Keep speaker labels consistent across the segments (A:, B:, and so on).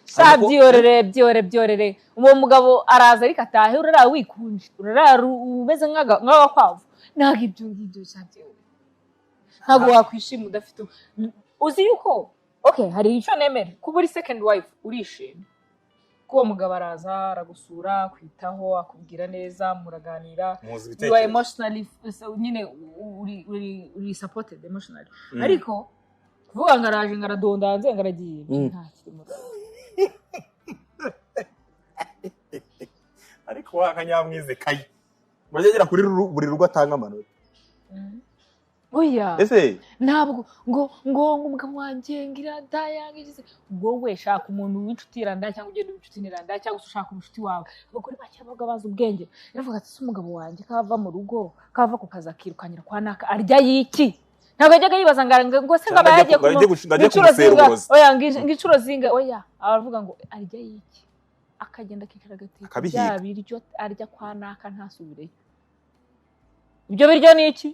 A: Sha byorere byore byorere, uwo mugabo araza ariko atahe urara wikunje, urara umeze nk'agakwavu. Ntabwo ibyo ngibyo, sha byorere, ntabwo wakwishima udafite uzi yuko okay hari icyo nemera, kuba uri second wife urishima ko uwo mugabo araza aragusura, akwitaho, akubwira neza, muraganira,
B: muzi
A: you are
B: ibitekerezo
A: emotionally, so nyine uri supported emotionally. Ariko kuvuga ngo araje ngo aradondanze ngo aragiye, nta kirimo.
B: Ariko wa kanyamwize kayi ngo agera kuri buri rugo atanga amanota.
A: Oya.
B: Ese
A: Ntabwo ngo umugabo wanjye ngira daya ngize, wowe shaka umuntu w'inshuti iranda, cyangwa ugenda w'inshuti niranda, cyangwa se ushaka umushuti wawe. Abagore bake babaga bazi ubwenge, yaravuga ati: "Se umugabo wanjye kava mu rugo, kava ku kazi, akirukankira kwa naka, arya yiki?" Ntabwo yajyaga yibaza ngo se ngo aba
B: Cyangwa
A: yagiye
B: ngo ajye ngo ajye
A: inshuro
B: kumusera
A: zinga
B: uburozi.
A: Oya, ngo inshuro zinga, oya, aravuga ngo arya yiki, akagenda akicara agateka
B: Akabihiga.
A: bya biryo arya kwa naka, ntasubireyo. Ibyo biryo ni iki?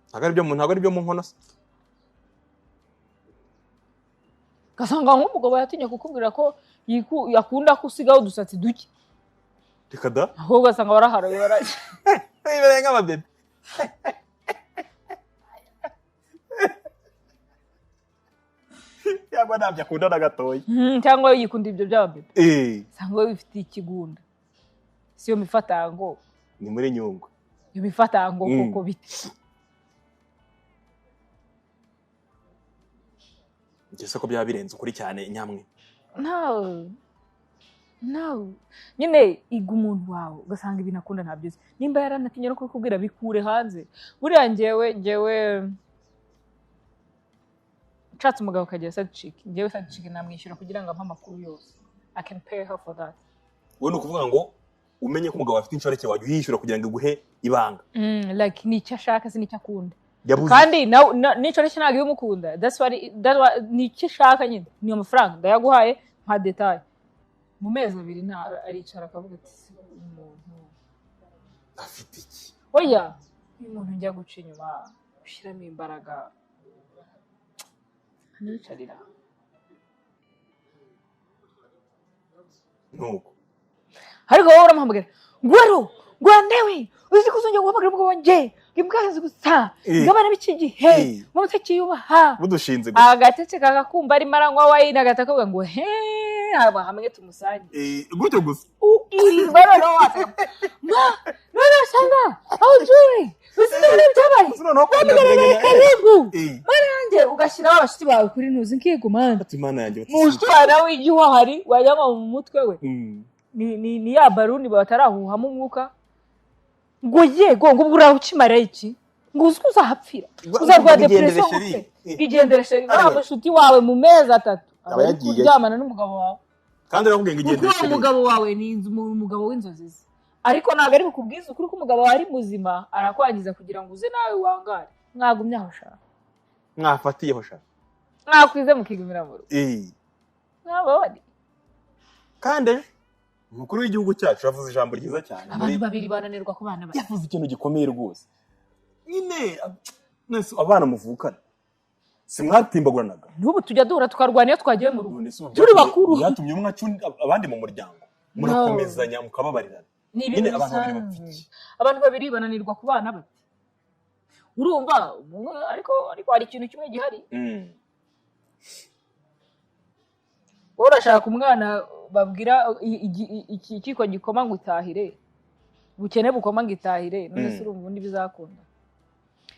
B: Ntabwo ari byo mu nkono se?
A: Ugasanga nk'umugabo yatinye kukubwira ko yakunda ko usigaho udusatsi duke.
B: Reka da.
A: Ahubwo ugasanga waraharaye warajya
B: Ibereye nk'ababebe. Cyangwa ntabyo akunda na gatoya.
A: Cyangwa yikunda ibyo by'ababebe. Usanga we wifitiye ikigunda, si iyo mifatango.
B: Ni muri Nyungwe.
A: Iyo mifatango koko bite?
B: Njye se ko byaba birenze ukuri cyane, nyamwe?
A: No, no, nyine iga umuntu wawe, ugasanga ibintu akunda ntabyo uzi. Nimba yaranatinye no kubikubwira, bikure hanze. Buriya njyewe nshatse umugabo akagira side chick, njyewe side chick namwishyura kugira ngo ampe amakuru yose. I can pay her for that.
B: Wowe ni ukuvuga ngo umenye ko umugabo afite inshoreke, wajya uyishyura kugira ngo iguhe ibanga.
A: Like ni icyo ashaka, si nicyo akunda.
B: Yabuze.
A: Kandi n'inshoreke ntabwo iba imukunda. That's why ni icyo ishaka nyine, ni amafaranga. Ndayaguhaye nka detail, mu mezi 2 nta aricara akavuga ati: "Se, umuntu
B: Afite iki?"
A: Oya, uyu muntu njya guca inyuma, ushyiramo imbaraga, niyicarira.
B: Nuko
A: Ariko wowe uramuhamagara ngo aro ngo ndewe, uzi ko uzongera guhamagara umugabo wanjye ngo imbwa gusa, ngo abana b'iki gihe ngo mutakiyubaha.
B: Budushinze gusa.
A: Agatece kakakumva arimo aranywa wayini, agahita akavuga ngo he, haba hamwe tumusange.
B: Gutyo gusa.
A: Ukirirwa noneho wasanga ma noneho usanga aho utuye, uzi none byabaye.
B: Uzi noneho ko
A: Karibu nanjye ugashyiraho abashyitsi bawe kuri ntuzi nkigumana.
B: Ati: "Imana yanjye," bati,
A: Umwana w'igihe ahari wajya mu mutwe we ni ya baruni batarahuhamo umwuka, ngo yego, ngo ubwo uraho ukimara iki, ngo uzi ko uzahapfira, uzarwara
B: Igendere,
A: depression.
B: Chérie.
A: Gute igendere chérie?
B: Ariwe.
A: Wa mushuti wawe mu mezi 3
B: Aba
A: aba ari
B: yagiye.
A: kuryamana n'umugabo wawe.
B: Kandi urakubwiye ngo
A: Kuko
B: igendere
A: uwo
B: chérie.
A: mugabo wawe ni umugabo w'inzozi ze, ariko ntabwo ari bukubwize ukuri ko umugabo wawe ari muzima. Arakwangiza kugira ngo uze nawe wangare. Mwagumye aho ushaka.
B: Mwafatiyeho sha.
A: Mwakwize mukigumira mu rugo. Mwababari.
B: Kandi umukuru w'igihugu cyacu yavuze ijambo ryiza cyane
A: Abantu babiri bananirwa kubana bate?
B: Yavuze ikintu gikomeye rwose nyine. Mwese abana muvukana si mwatimbaguranaga?
A: N'ubu tujya duhura tukarwana iyo twagiye mu rugo
B: None se ubu
A: turi bakuru.
B: Byatumye umwe aca abandi mu muryango, murakomezanya mukababarirana.
A: Ni ibintu
B: Nyine abantu babiri
A: bisanzwe.
B: bapfa iki?
A: Abantu babiri bananirwa kubana bate? Urumva ariko hari ikintu kimwe gihari. Wowe urashaka umwana babwira ikiko gikoma ngo itahire, ubukene bukoma ngo itahire. None se urumva ubundi bizakunda?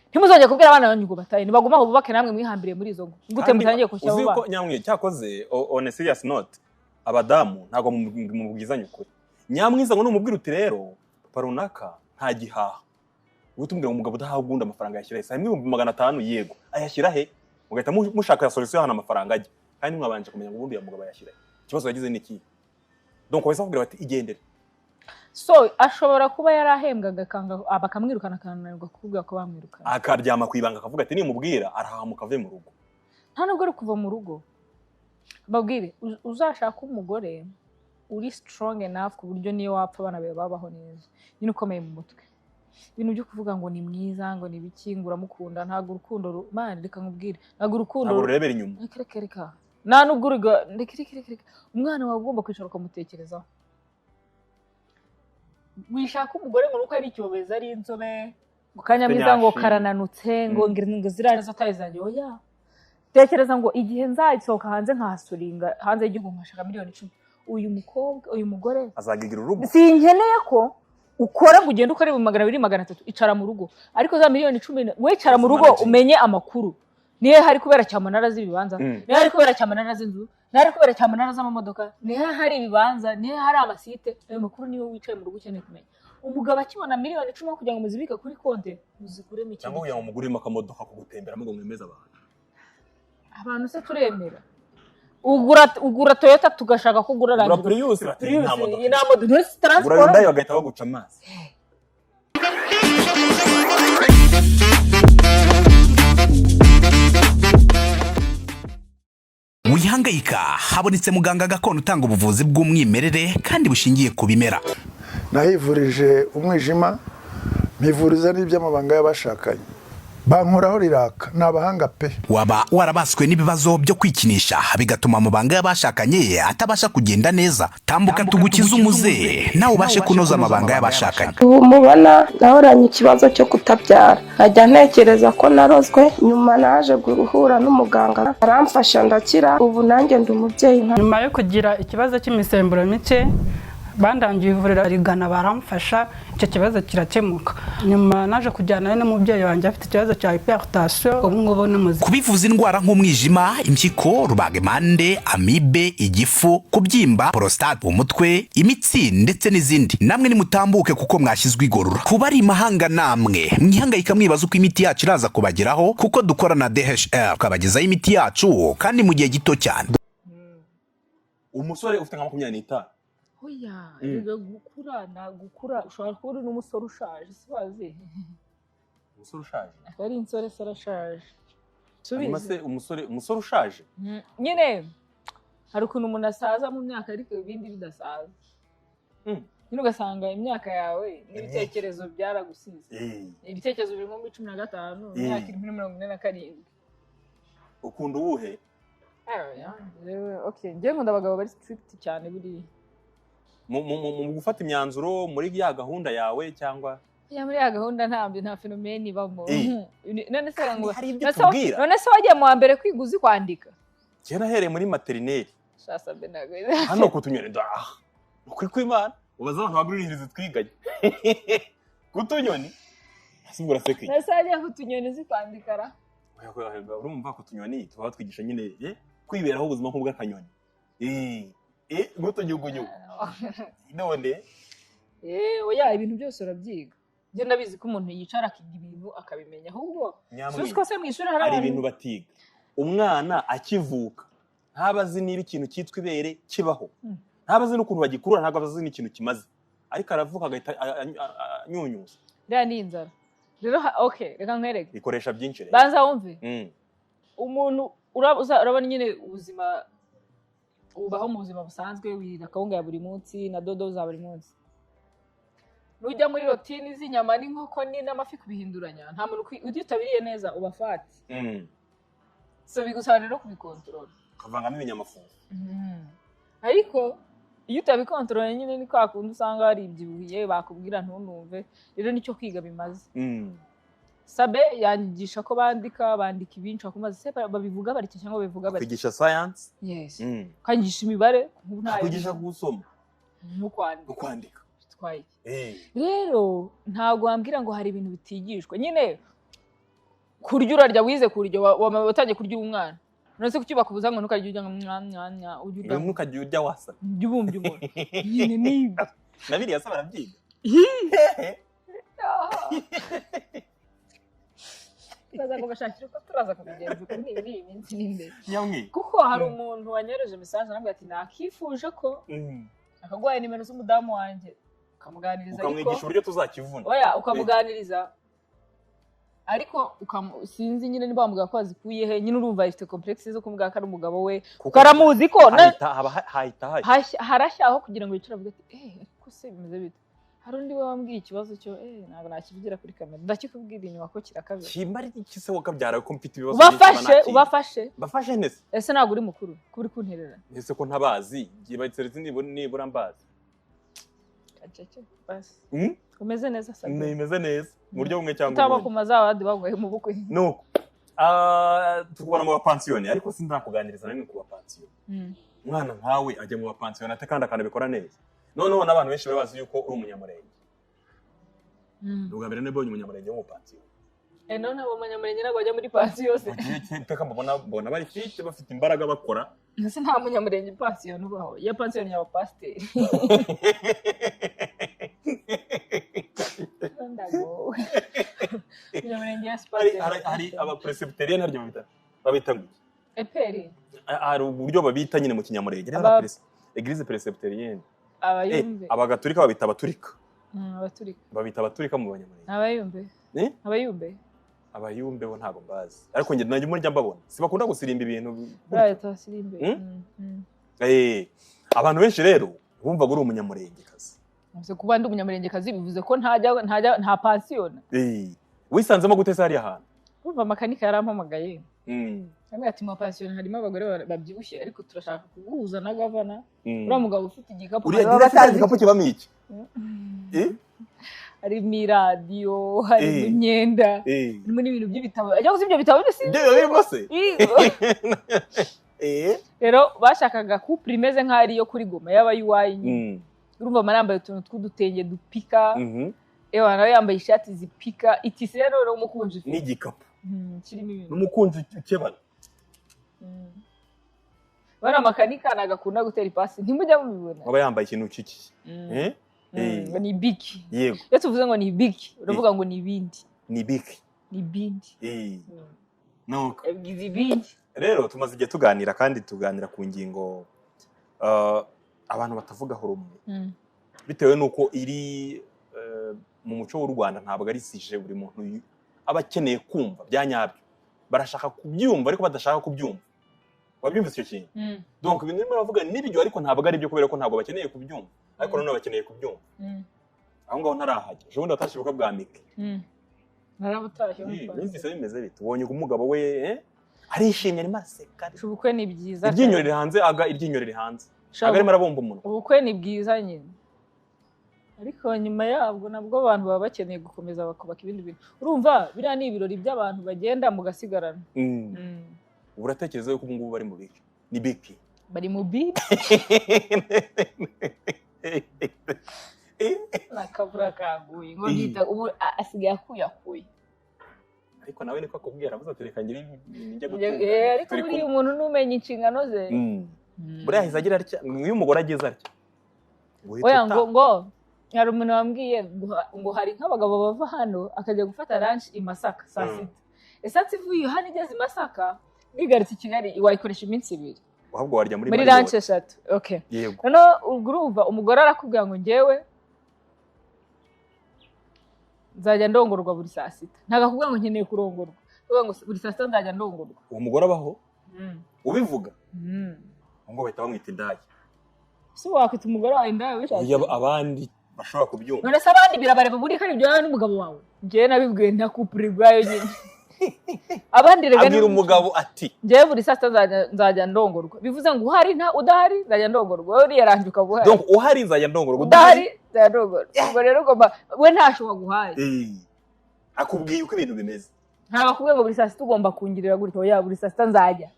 A: Ntimuzongere kubwira abana banyu ngo batahe, nibaguma aho bubake, namwe mwihambiriye muri izo ngo gute?
B: Kandi
A: Mutangiye kushya
B: uzi
A: abo
B: ko
A: bana.
B: Nyamwe cyakoze, on a serious note, abadamu ntabwo mubwizanya ukuri. Nyamwiza ngo numubwira uti: "Rero papa runaka nta gihaha," uhita umubwira ngo umugabo udahaha ubundi amafaranga ayashyira he? Saa 500,000, yego, ayashyira he? Mugahita mushaka ya solution y'ahantu amafaranga ajya, kandi mwabanje kumenya ngo ubundi uyu mugabo ayashyira he, ikibazo yagize ni ikihe. Donc wahise akubwira bati: "Igendere."
A: So ashobora kuba yarahembwaga akanga, bakamwirukana, akananirwa kuvuga ko bamwirukana.
B: Akaryama ku ibanga, akavuga ati: "Nimubwira arahamuka ave mu rugo."
A: Nta nubwo ari kuva mu rugo. Babwire uzashaka umugore uri strong enough ku buryo niyo wapfa abana bawe babaho neza, nyine ukomeye mu mutwe. Ibintu byo kuvuga ngo ni mwiza, ngo ni ibiki, ngo uramukunda, ntabwo urukundo man, reka nkubwire, ntabwo urukundo
B: Ntabwo rurebera inyuma.
A: Reka, reka, reka. Nta nubwo uriga, reka reka reka reka. Umwana wawe ugomba kwicara ukamutekerezaho. Wishaka umugore ngo nuko ari icyobezi, ari inzobe, ngo kanyamiza, ngo
B: Nyashi.
A: karananutse, ngo ngo ziriya nizo taille zanjye. Oya, tekereza ngo igihe nzasohoka hanze nkahasuringa hanze y'igihugu, nkashaka miliyoni 10, uyu mukobwa, uyu mugore
B: azagigira urugo.
A: Sinkeneye ko ukora ngo ugende ukore mu 200, 300. Icara mu rugo, ariko za miliyoni 10 we icara mu rugo.
B: Managing.
A: Umenye amakuru niyo hari kubera cyamunara z'ibibanza, niyo hari kubera cyamunara z'inzu, niyo hari kubera cyamunara z'amamodoka, niyo hari ibibanza, niyo hari amasite. Ayo makuru niyo wicaye mu rugo ukeneye kumenya. Umugabo akibona miliyoni 10, kugira ngo muzibike kuri konti, muziguremo ikintu
B: cyangwa kugira ngo muguremo akamodoka ko gutemberamo ngo mwemeze abantu.
A: Abantu se turemera? Ugura Toyota, tugashaka ko ugura
B: ugura
A: Land Rover.
B: Prius, bati
A: Prius,
B: nta modoka.
A: Iyi nta modoka. Ntese
B: ugura
A: transport.
B: Hyundai, bagahita baguca amazi.
C: Wihangayika, habonetse muganga gakondo utanga ubuvuzi bw'umwimerere kandi bushingiye ku bimera.
D: Nahivurije umwijima, mpivuriza n'iby'amabanga y'abashakanye, bankoraho riraka, ni abahanga pe.
C: Waba warabaswe n'ibibazo byo kwikinisha, bigatuma amabanga y'abashakanye atabasha kugenda neza? Tambuka tugukize umuze, nawe ubashe kunoza amabanga y'abashakanye.
E: Ubu mubona nahoranye ikibazo cyo kutabyara, nkajya ntekereza ko narozwe. Nyuma naje guhura n'umuganga, aramfasha ndakira, ubu nanjye ndi umubyeyi nka
F: Nyuma yo kugira ikibazo cy'imisemburo mike, bandangiye ivuriro rigana, baramfasha, icyo kibazo kirakemuka. Nyuma naje kujyanayo n'umubyeyi wanjye afite ikibazo cya hypertension, ubu ngubu ni muzima.
C: Kubivuza indwara nk'umwijima, impyiko, rubagimpande, amibe, igifu, kubyimba, prostate, umutwe, imitsi ndetse n'izindi, namwe nimutambuke kuko mwashyizwe igorora. Kuba ari imahanga, namwe mwihangayika mwibaza uko imiti yacu iraza kubageraho, kuko dukora na DHL tukabagezaho imiti yacu kandi mu gihe gito cyane.
B: Umusore ufite nka 25.
A: Oya, erega gukura na gukura, ushobora kuba uri n'umusore ushaje, si wazi?
B: Umusore ushaje?
A: Akaba ari insore se, arashaje.
B: Hanyuma
A: Subizi.
B: se umusore ushaje?
A: Nyine hari ukuntu umuntu asaza mu myaka ariko ibindi bidasaza. Nyine ugasanga imyaka yawe n'ibitekerezo byaragusize. Ibitekerezo biri nko muri 15, imyaka iri muri 47.
B: Ukunda uwuhe?
A: Ah, yewe, okay, njyewe nkunda abagabo bari strict cyane buriya.
B: Mu gufata imyanzuro muri ya gahunda yawe cyangwa?
A: Ya, muri ya gahunda ntabyo, nta phénomène ibamo. None se ngo
B: Hari ibyo
A: none se
B: tubwira.
A: None se wagiye mu wa mbere kwiga uzi kwandika?
B: Kera nahereye muri maternelle.
A: Shasa be, ntabwo
B: Hano kutunyoni, ah, ukuri kw'Imana, ubaza abantu bagurishiriza twiganye kutunyoni, ese ubwo uraseka iki?
A: None se wagiye ku tunyoni uzi kwandika ra?
B: Oya, oya, oya, urumva kutunyoni tuba twigisha nyine kwiberaho ubuzima nk'ubw'akanyoni, nk'utunyugunyugu none.
A: Oya, ibintu byose urabyiga. Njye ndabizi ko umuntu yicara akiga ibintu akabimenya, ahubwo
B: Nyamwi,
A: si ko se mu ishuri hari
B: hari
A: abantu
B: ibintu batiga. Umwana akivuka ntaba azi niba ikintu cyitwa ibere kibaho, ntaba azi n'ukuntu bagikurura, ntabwo azi n'ikintu kimaze, ariko aravuka agahita anyunyuza.
A: Iriya ni inzara rero. Okay, reka nkwereke.
B: Ikoresha byinshi rero.
A: Banza wumve. Umuntu urabona nyine ubuzima ubaho mu buzima busanzwe, wirira akawunga ya buri munsi na dodo za buri munsi. Nujya muri routine z'inyama n'inkoko n'amafi kubihinduranya, nta muntu utitabiriye neza uba fat. So bigusaba rero kubikontorora.
B: Ukavangamo ibinyamafufu.
A: Ariko iyo utabikontorora nyine ni kwa kundi usanga waribyibuhiye, bakubwira ntunumve. Rero nicyo kwiga bimaze. Sabe yanyigisha ko bandika ibinshi, bakumaze se babivuga batya cyangwa babivuga batya.
B: Kwigisha science.
A: Yes. Kanyigisha imibare, nk'ubu ntayo.
B: Kwigisha gusoma.
A: No kwandika.
B: No kwandika.
A: Bitwaye iki? Rero ntabwo wambwira ngo hari ibintu bitigishwa. Nyine kurya urarya, wize kurya, watangiye kurya uri umwana. None se kuki bakubuza ngo ntukarye urya ngo mwa mwa mwa, ujye urya?
B: Rimwe ukajya urya wasa.
A: Ujye ubumbye umuntu nyine nibyo.
B: Na biriya se barabyiga?
A: Turaza kubashakira uko turaza kubigenza uko ni iyi minsi n'imbere.
B: Nyamwi.
A: Kuko hari umuntu wanyohereje message arambwira ati nakifuje ko akaguhaye nimero z'umudamu wanjye ukamuganiriza, ariko
B: ukamwigisha uburyo tuzakivuna.
A: Oya, ukamuganiriza, ariko sinzi nyine niba wamubwira ko wazikuye he. Nyine urumva ifite complexe zo kumubwira ko ari umugabo we,
B: kuko
A: kuko aramuzi ko
B: hahita haba hahita hashya.
A: Harashya aho kugira ngo yicare avuge ati: "Eh, ariko se bimeze bite?" Hari undi we wambwiye ikibazo cyo, ntabwo nakivugira kuri kamera, ndakikubwira inyuma ko kirakabije.
B: Kimba ari iki se wakabyara ko mfite ibibazo byinshi?
A: Ubafashe.
B: Mba nakira.
A: Ubafashe.
B: Bafashe nese.
A: Ese ntabwo uri mukuru kuba uri kunterera?
B: Ese ko ntabazi, gihe nibura mbazi.
A: Cece basi.
B: Mm?
A: Umeze neza, Sabe?
B: Nimeze neza mu buryo bumwe cyangwa
A: Utaba
B: ubundi.
A: ku mazi abandi baguye mu bukwe.
B: Nuko tukubona mu bapansiyoni, ariko sindakuganiriza na rimwe ku bapansiyoni. Umwana nkawe ajya mu bapansiyoni ate kandi akanabikora neza? Noneho n'abantu benshi bari bazi yuko uri umunyamurenge. Ni ubwa mbere nabonye umunyamurenge w'umupansiyoni.
A: None abo banyamurenge ntabwo bajya muri pansiyo se?
B: Mu gihe cy'iteka mbona mbona bari fit, bafite imbaraga, bakora.
A: Ese nta munyamurenge pansiyoni ubaho? Iyo pansiyoni yaba pasiteri. Ndagowe. Umunyamurenge ya
B: Hari
A: pasiteri.
B: hari abapresbyterienne, harya babita ngo iki?
A: Eperi.
B: Hari uburyo babita nyine mu kinyamurenge. Église presbytérienne.
A: Abayumbe.
B: Abagatulika babita abaturika.
A: Abaturika.
B: Babita abaturika mu banyamurenge.
A: Abayumbe.
B: Eh?
A: Abayumbe.
B: Abayumbe bo ntabwo mbazi, ariko njye najya murya mbabona si bakunda gusirimba ibintu gutyo.
A: Right, abasirimbe.
B: Mm?
A: Mm.
B: Abantu benshi rero bumvaga uri umunyamurengekazi.
A: Bivuze kuba ndi umunyamurengekazi bivuze ko ntajya nta pansiyona?
B: Wisanzemo gute se hariya hantu?
A: Urumva, makanika yarampamagaye. Yambwiye ati: "Mu bapansiyoni harimo abagore babyibushye, ariko turashaka kuguhuza na gavana." Uriya mugabo ufite igikapu
B: Uriya
A: baba
B: uriya afite
A: batazi.
B: igikapu kibamo iki?
A: Harimo iradiyo, harimo imyenda, harimo n'ibintu by'ibitabo. Ajya gusa ibyo bitabo byose.
B: Ibyo biba birimo se?
A: Yego. Rero bashakaga couple imeze nk'aho ari iyo kuri Goma yaba yuwayi. Urumva, mama yambaye utuntu tw'udutenge dupika. Ewa, nawe yambaye ishati zipika, itisi rero rero umukunzi ufite
B: N'igikapu.
A: Kirimo ibintu.
B: N'umukunzi ukebana.
A: Bariya makanika ntabwo akunda gutera ipasi, ntimujya mubibona?
B: Aba yambaye ikintu kiki. Eh?
A: Ngo ni biki.
B: Yego.
A: Iyo tuvuze ngo ni biki, uravuga ngo ni ibindi.
B: Ni biki.
A: Ni ibindi.
B: Nuko
A: Yabigize ibindi.
B: Rero tumaze igihe tuganira, kandi tuganira ku ngingo abantu batavugaho rumwe, bitewe n'uko iri mu muco w'u Rwanda. Ntabwo ari sujet buri muntu aba akeneye kumva bya nyabyo. Barashaka kubyumva ariko badashaka kubyumva. Wabyumvise icyo kintu? Donc ibintu urimo uravuga nibyo, ariko ntabwo ari byo, kubera ko ntabwo bakeneye kubyumva, ariko nanone bakeneye kubyumva. Aho ngaho ntarahajya, ejo bundi watashye ubukwe bwa Mike.
A: Narabutashye.
B: Wumvise bimeze bite ubonye umugabo we, arishimye, arimo araseka?
A: Ubukwe ni byiza.
B: Iryinyo riri hanze, aga iryinyo riri hanze, aga arimo arabumba umunwa.
A: Ubukwe ni bwiza nyine, ariko nyuma yabwo nabwo abantu baba bakeneye gukomeza bakubaka ibindi bintu. Urumva, biriya ni ibirori by'abantu bagenda mugasigarana.
B: Ubu uratekereza yuko ubu ngubu bari mu biki? Ni biki?
A: Bari mu bibi n'akavura kaguye ngo byita ubu asigaye akuyakuye.
B: Ariko nawe niko akubwira, aravuze ati: "Reka ngire njye
A: Ariko
B: turi
A: buriya
B: kumwe."
A: umuntu numenya inshingano ze.
B: Buriya ahise agira atya, iyo umugore ageze atya uhita
A: Oya,
B: utaha.
A: ngo hari umuntu wambwiye ngo hari nk'abagabo bava hano akajya gufata lunch i Masaka saa 6. Esansi ivuye hano igeze i Masaka nigarutse i Kigali wayikoresha iminsi 2.
B: Ahubwo warya muri
A: Muri
B: Marriott.
A: lunch eshatu, okay.
B: Yego.
A: Noneho ubwo urumva umugore arakubwira ngo: "Njyewe nzajya ndongorwa buri saa sita." Ntabwo akubwira ngo: "Nkeneye kurongorwa." Akubwira ngo: "Buri saa sita nzajya ndongorwa."
B: Uwo mugore abaho ubivuga ngo bahita bamwita indaya.
A: Si wakwita umugore wawe indaya wishatse?
B: Iyo abandi bashobora kubyumva.
A: None se abandi birabareba? Buri kandi ibyo wowe n'umugabo wawe. Njyewe nabibwiwe na couple ubwayo nyine. Abandi rega
B: Abwira umugabo ati:
A: "Njyewe buri saa sita nzajya ndongorwa." Bivuze ngo uhari nta udahari nzajya ndongorwa. Wowe uriyaranje ukaba uhari.
B: Donc uhari nzajya ndongorwa.
A: Udahari nzajya ndongorwa. Ubwo rero ugomba, we ntashobora guhaye.
B: Akubwiye uko ibintu bimeze.
A: Ntabwo akubwiye ngo: "Buri saa sita ugomba kungirira gutya." Oya, buri saa sita nzajya.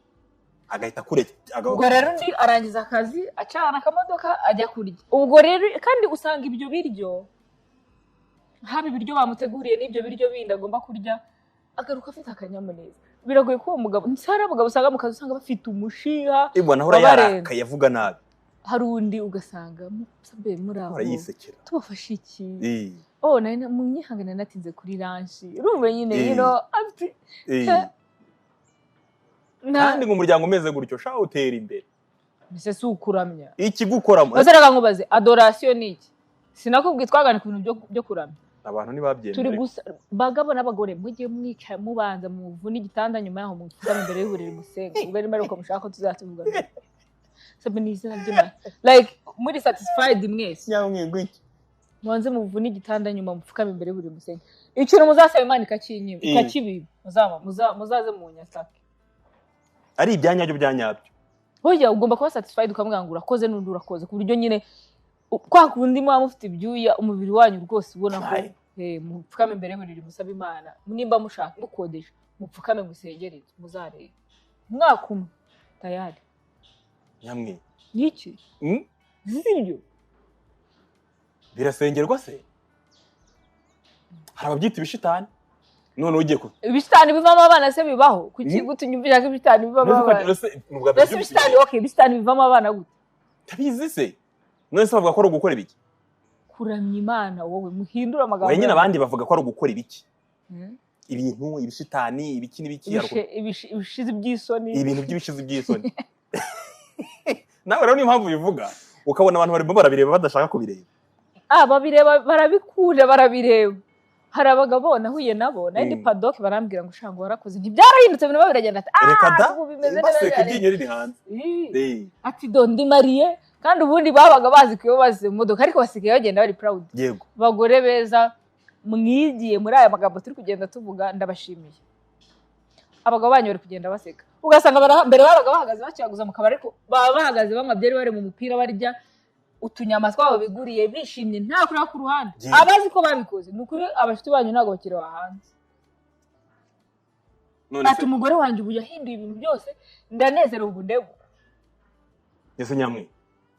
B: Agahita akureka.
A: Ubwo rero undi arangiza akazi, acana akamodoka, ajya kurya. Ubwo rero kandi usanga ibyo biryo, haba ibiryo bamuteguriye n'ibyo biryo bindi agomba kurya, agaruka afite akanyamuneza. Biragoye ko uwo mugabo, hari abagabo usanga mu kazi usanga bafite umushiha.
B: Ibona ahora
A: Wabarenze.
B: yarakaye, avuga nabi.
A: Hari undi ugasanga sabe muri aho
B: Ahora yisekera.
A: "Tubafashe iki?" "Oh, nari munyihangane natinze kuri lunch." Urumva nyine, afite
B: Kandi ngo umuryango umeze gutyo sha utera imbere.
A: Mbese si ukuramya?
B: Ikigukoramo.
A: Maze reka nkubaze, adoration ni iki? Sinakubwiye twagana ku bintu byo kuramya.
B: Abantu ntibabyemera.
A: Turi gusa bagabo n'abagore, mujye mwicara mubanza muvune igitanda, nyuma yaho mupfukame imbere y'uburiri musenga. Ubwo arimo ariko mushaka ko tuzatuvugana, sabe ni izina ry'Imana, like muri satisfied mwese.
B: Nyamwingo iki?
A: Mubanze muvune igitanda, nyuma mupfukame imbere buri musenge. Ikintu muzasaba Imana ikakinyima, ikakibiba, muzaze mu nyatake.
B: Ari ibyanyabyo bya nyabyo.
A: Burya ugomba kuba satisfied, ukamubwira ngo urakoze n'undi urakoze, ku buryo nyine kwa kundi muba mufite ibyuya, umubiri wanyu rwose ubona ko
B: Fine.
A: Mupfukame imbere y'uburiri, musabe Imana. Nimba mushaka mukodesha, mupfukame musengere, muzarebe umwaka umwe tayari.
B: Nyamwe.
A: Niki? Sibyo?
B: Birasengerwa se? Hari ababyita ibishitani, none ugiye ku
A: Ibishitani bivamo abana se bibaho? Kuki gute unyumvisha ko ibishitani bivamo abana?
B: Ese ni ubwa mbere?
A: Mbese ibishitani, okay, ibishitani bivamo abana gute?
B: Ndabizi se. None se bavuga ko ari ugukora ibiki?
A: Kuramya Imana. Wowe muhindure amagambo
B: Wenyine.
A: yawe.
B: Abandi bavuga ko ari ugukora ibiki, ibintu ibishitani, ibiki n'ibiki.
A: Ibishizi by'isoni.
B: Ibintu by'ibishizi by'isoni. Nawe rero niyo mpamvu ubivuga, ukabona abantu barimo barabireba badashaka kubireba.
A: Ah, babireba, barabikunda, barabireba. Hari abagabo nahuye nabo nari ndi padoke, barambwira ngo shango warakoze, ntibyarahindutse, ibintu biragenda, ati
B: Reka da.
A: Ah, ubu bimeze neza
B: Baseka
A: cyane.
B: iryinyo riri hanze.
A: Ati do ndi marié, kandi ubundi babaga bazi ko iyo bazize mu modoka, ariko basigaye bagenda bari proud. Bagore beza mwigiye muri aya magambo turi kugenda tuvuga, ndabashimiye. Abagabo banyu bari kugenda baseka, ugasanga mbere babaga bahagaze bakiyaguza mu kabari, ariko baba bahagaze banywa byeri, bari mu mupira, barya utunyama twabo biguriye, bishimye, nta kureba ku ruhande. Abazi ko babikoze, ni ukuri abashuti banyu ntabwo bakireba hanze.
B: None
A: Ati
B: se
A: umugore wanjye ubu yahinduye ibintu byose, ndanezerewe ubu ndebo.
B: Ese nyamwe,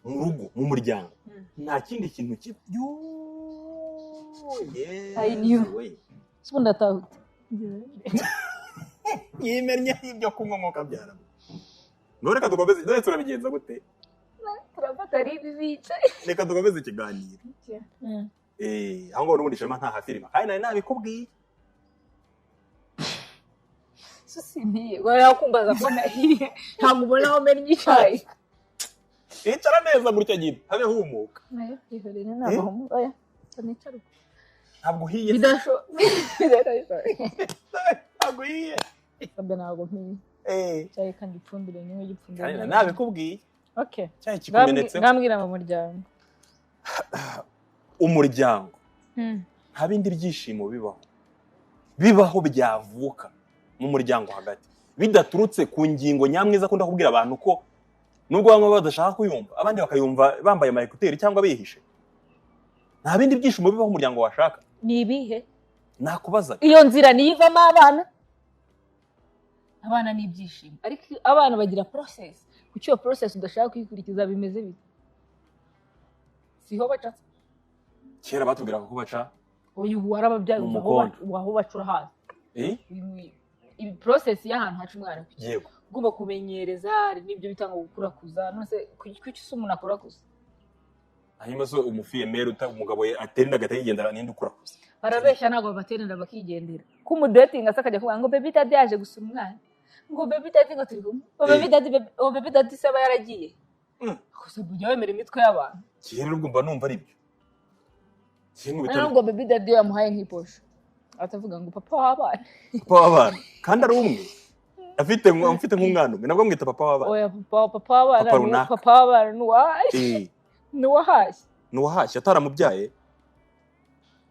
B: mu rugo, mu muryango, nta kindi kintu ki yo?
A: I knew.
B: Yesu we.
A: Ubundi atahutse.
B: Yimennye ibyo kunywa nk'uko abyara. None reka dukomeze. None turabigenza gute?
A: Turafata ari ibi bicaye.
B: Reka dukomeze ikiganiro. Aho ngaho n'ubundi Shema nta filime, kandi nari nabikubwiye.
A: Susintiye wari kumbaza ko nahiye, ntabwo ubona aho mennye icyayi.
B: Icara neza gutya nyine, habe humuka. Ntabwo uhiye? Ntabwo uhiye?
A: Ntabwo mpiye. Icyayi kandi gipfundure, niwe gipfundure.
B: Kandi nari nabikubwiye.
A: Okay.
B: Icyayi kikumenetseho.
A: Ngambwira mu muryango.
B: Umuryango, nta bindi byishimo bibaho byavuka mu muryango hagati bidaturutse ku ngingo nyamwiza akunda kubwira abantu, ko nubwo bamwe badashaka kuyumva, abandi bakayumva bambaye ama écouteurs cyangwa bihishe. Nta bindi byishimo bibaho umuryango washaka.
A: Ni ibihe?
B: Nakubazaga.
A: Iyo nzira niyo ivamo abana. Abana ni ibyishimo, ariko abana bagira process. Kuki iyo process udashaka kuyikurikiza? Bimeze bite? Siho baca?
B: Kera batubwiraga ko baca
A: Uyu warababyaye.
B: mu
A: Uzi aho
B: mukondo.
A: Aho baca urahazi?
B: Eh?
A: Ibi process y'ahantu haca umwana, kuki ugomba kumenyereza? Hari n'ibyo bita ngo gukurakuza. None se kuki se umuntu akurakuza?
B: Hanyuma se umufille-mère uta umugabo atera inda agahita yigendera, ninde ukurakuza?
A: Barabeshya, ntabwo babaterera bakigendera. Ko umudatinga se akajya kuvuga ngo baby daddy yaje gusura umwana, ngo baby daddy, ngo turi kumwe, ngo baby daddy, ngo baby daddy se aba yaragiye? Gusa ujya wemera imitwe y'abantu.
B: Kera rero ubwo mba numva ari byo. Kera mu bitaro.
A: Noneho ngo baby daddy yamuhaye nk'iposho, atavuga ngo papa w'abana.
B: Papa w'abana, kandi ari umwe, afite nk'umwana umwe, nabwo mwita papa w'abana.
A: Oya, papa w'abana
B: Papa runaka.
A: Papa w'abana ni uwahashye. Ni uwahashye.
B: Ni uwahashye ataramubyaye.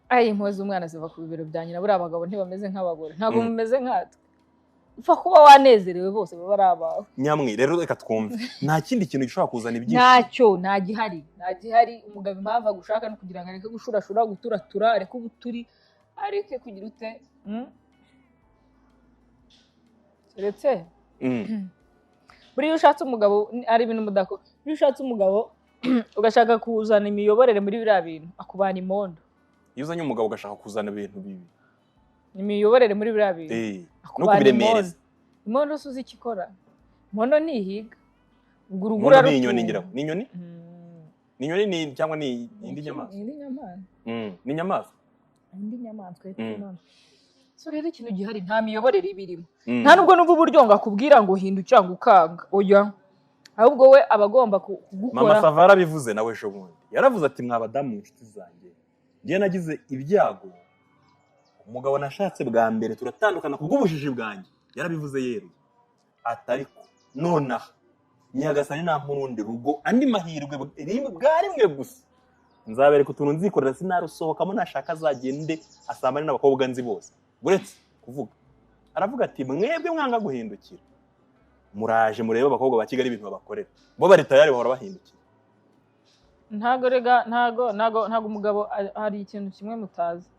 A: Ayi, impuhwe z'umwana ziva ku bibero bya nyina. Buriya abagabo ntibameze nk'abagore, ntabwo mumeze nkatwe. Upfa kuba wanezerewe, bose baba ari abawe.
B: Nyamwe rero, reka twumve, nta kindi kintu gishobora kuzana ibyishimo?
A: Ntacyo, nta gihari, nta gihari. Umugabo impamvu agushaka ni ukugira ngo areke gushurashura, guturatura, areke ubuturi, areke kugira ute? Keretse buriya iyo ushatse umugabo, ari ibintu mudako. Iyo ushatse umugabo ugashaka kuzana imiyoborere muri biriya bintu, akubana imondo.
B: Iyo uzanye umugabo ugashaka kuzana ibintu bibi,
A: Imiyoborere muri biriya bintu,
B: no
A: akubana
B: kubiremereza.
A: Imondo, imondo se uzi icyo ikora? Imondo ntihiga, ubwo urugo
B: Imondo ni
A: urarutunga.
B: inyoni, ngira ngo ni inyoni. Ni inyoni ni cyangwa ni indi nyamaswa?
A: Indi nyamaswa.
B: Ni inyamaswa.
A: Indi nyamaswa yitwa imondo. So rero ikintu gihari, nta miyoborere iba irimo. Nta nubwo numva uburyo ngo akubwira ngo hindukira, ngo ukanga. Oya, ahubwo we aba agomba
B: Mama
A: kugukora.
B: Sava yarabivuze nawe ejo bundi, yaravuze ati: "Mwa badamu inshuti zanjye, njye nagize ibyago, umugabo nashatse bwa mbere turatandukana kubw'ubujiji bwanjye." Yarabivuze yeruye ati: "Ariko nonaha Nyagasani nampa urundi rugo, andi mahirwe bwa rimwe gusa." Nzabereka utuntu nzikorera, sinarusohokamo, nashaka azagende asambane n'abakobwa nzi bose. Uretse kuvuga, aravuga ati mwebwe mwanga guhindukira, muraje murebe abakobwa ba Kigali ibintu babakorera, bo bari tayari, bahora bahindukira.
A: Ntago rega, ntago umugabo hari ikintu kimwe mutazi,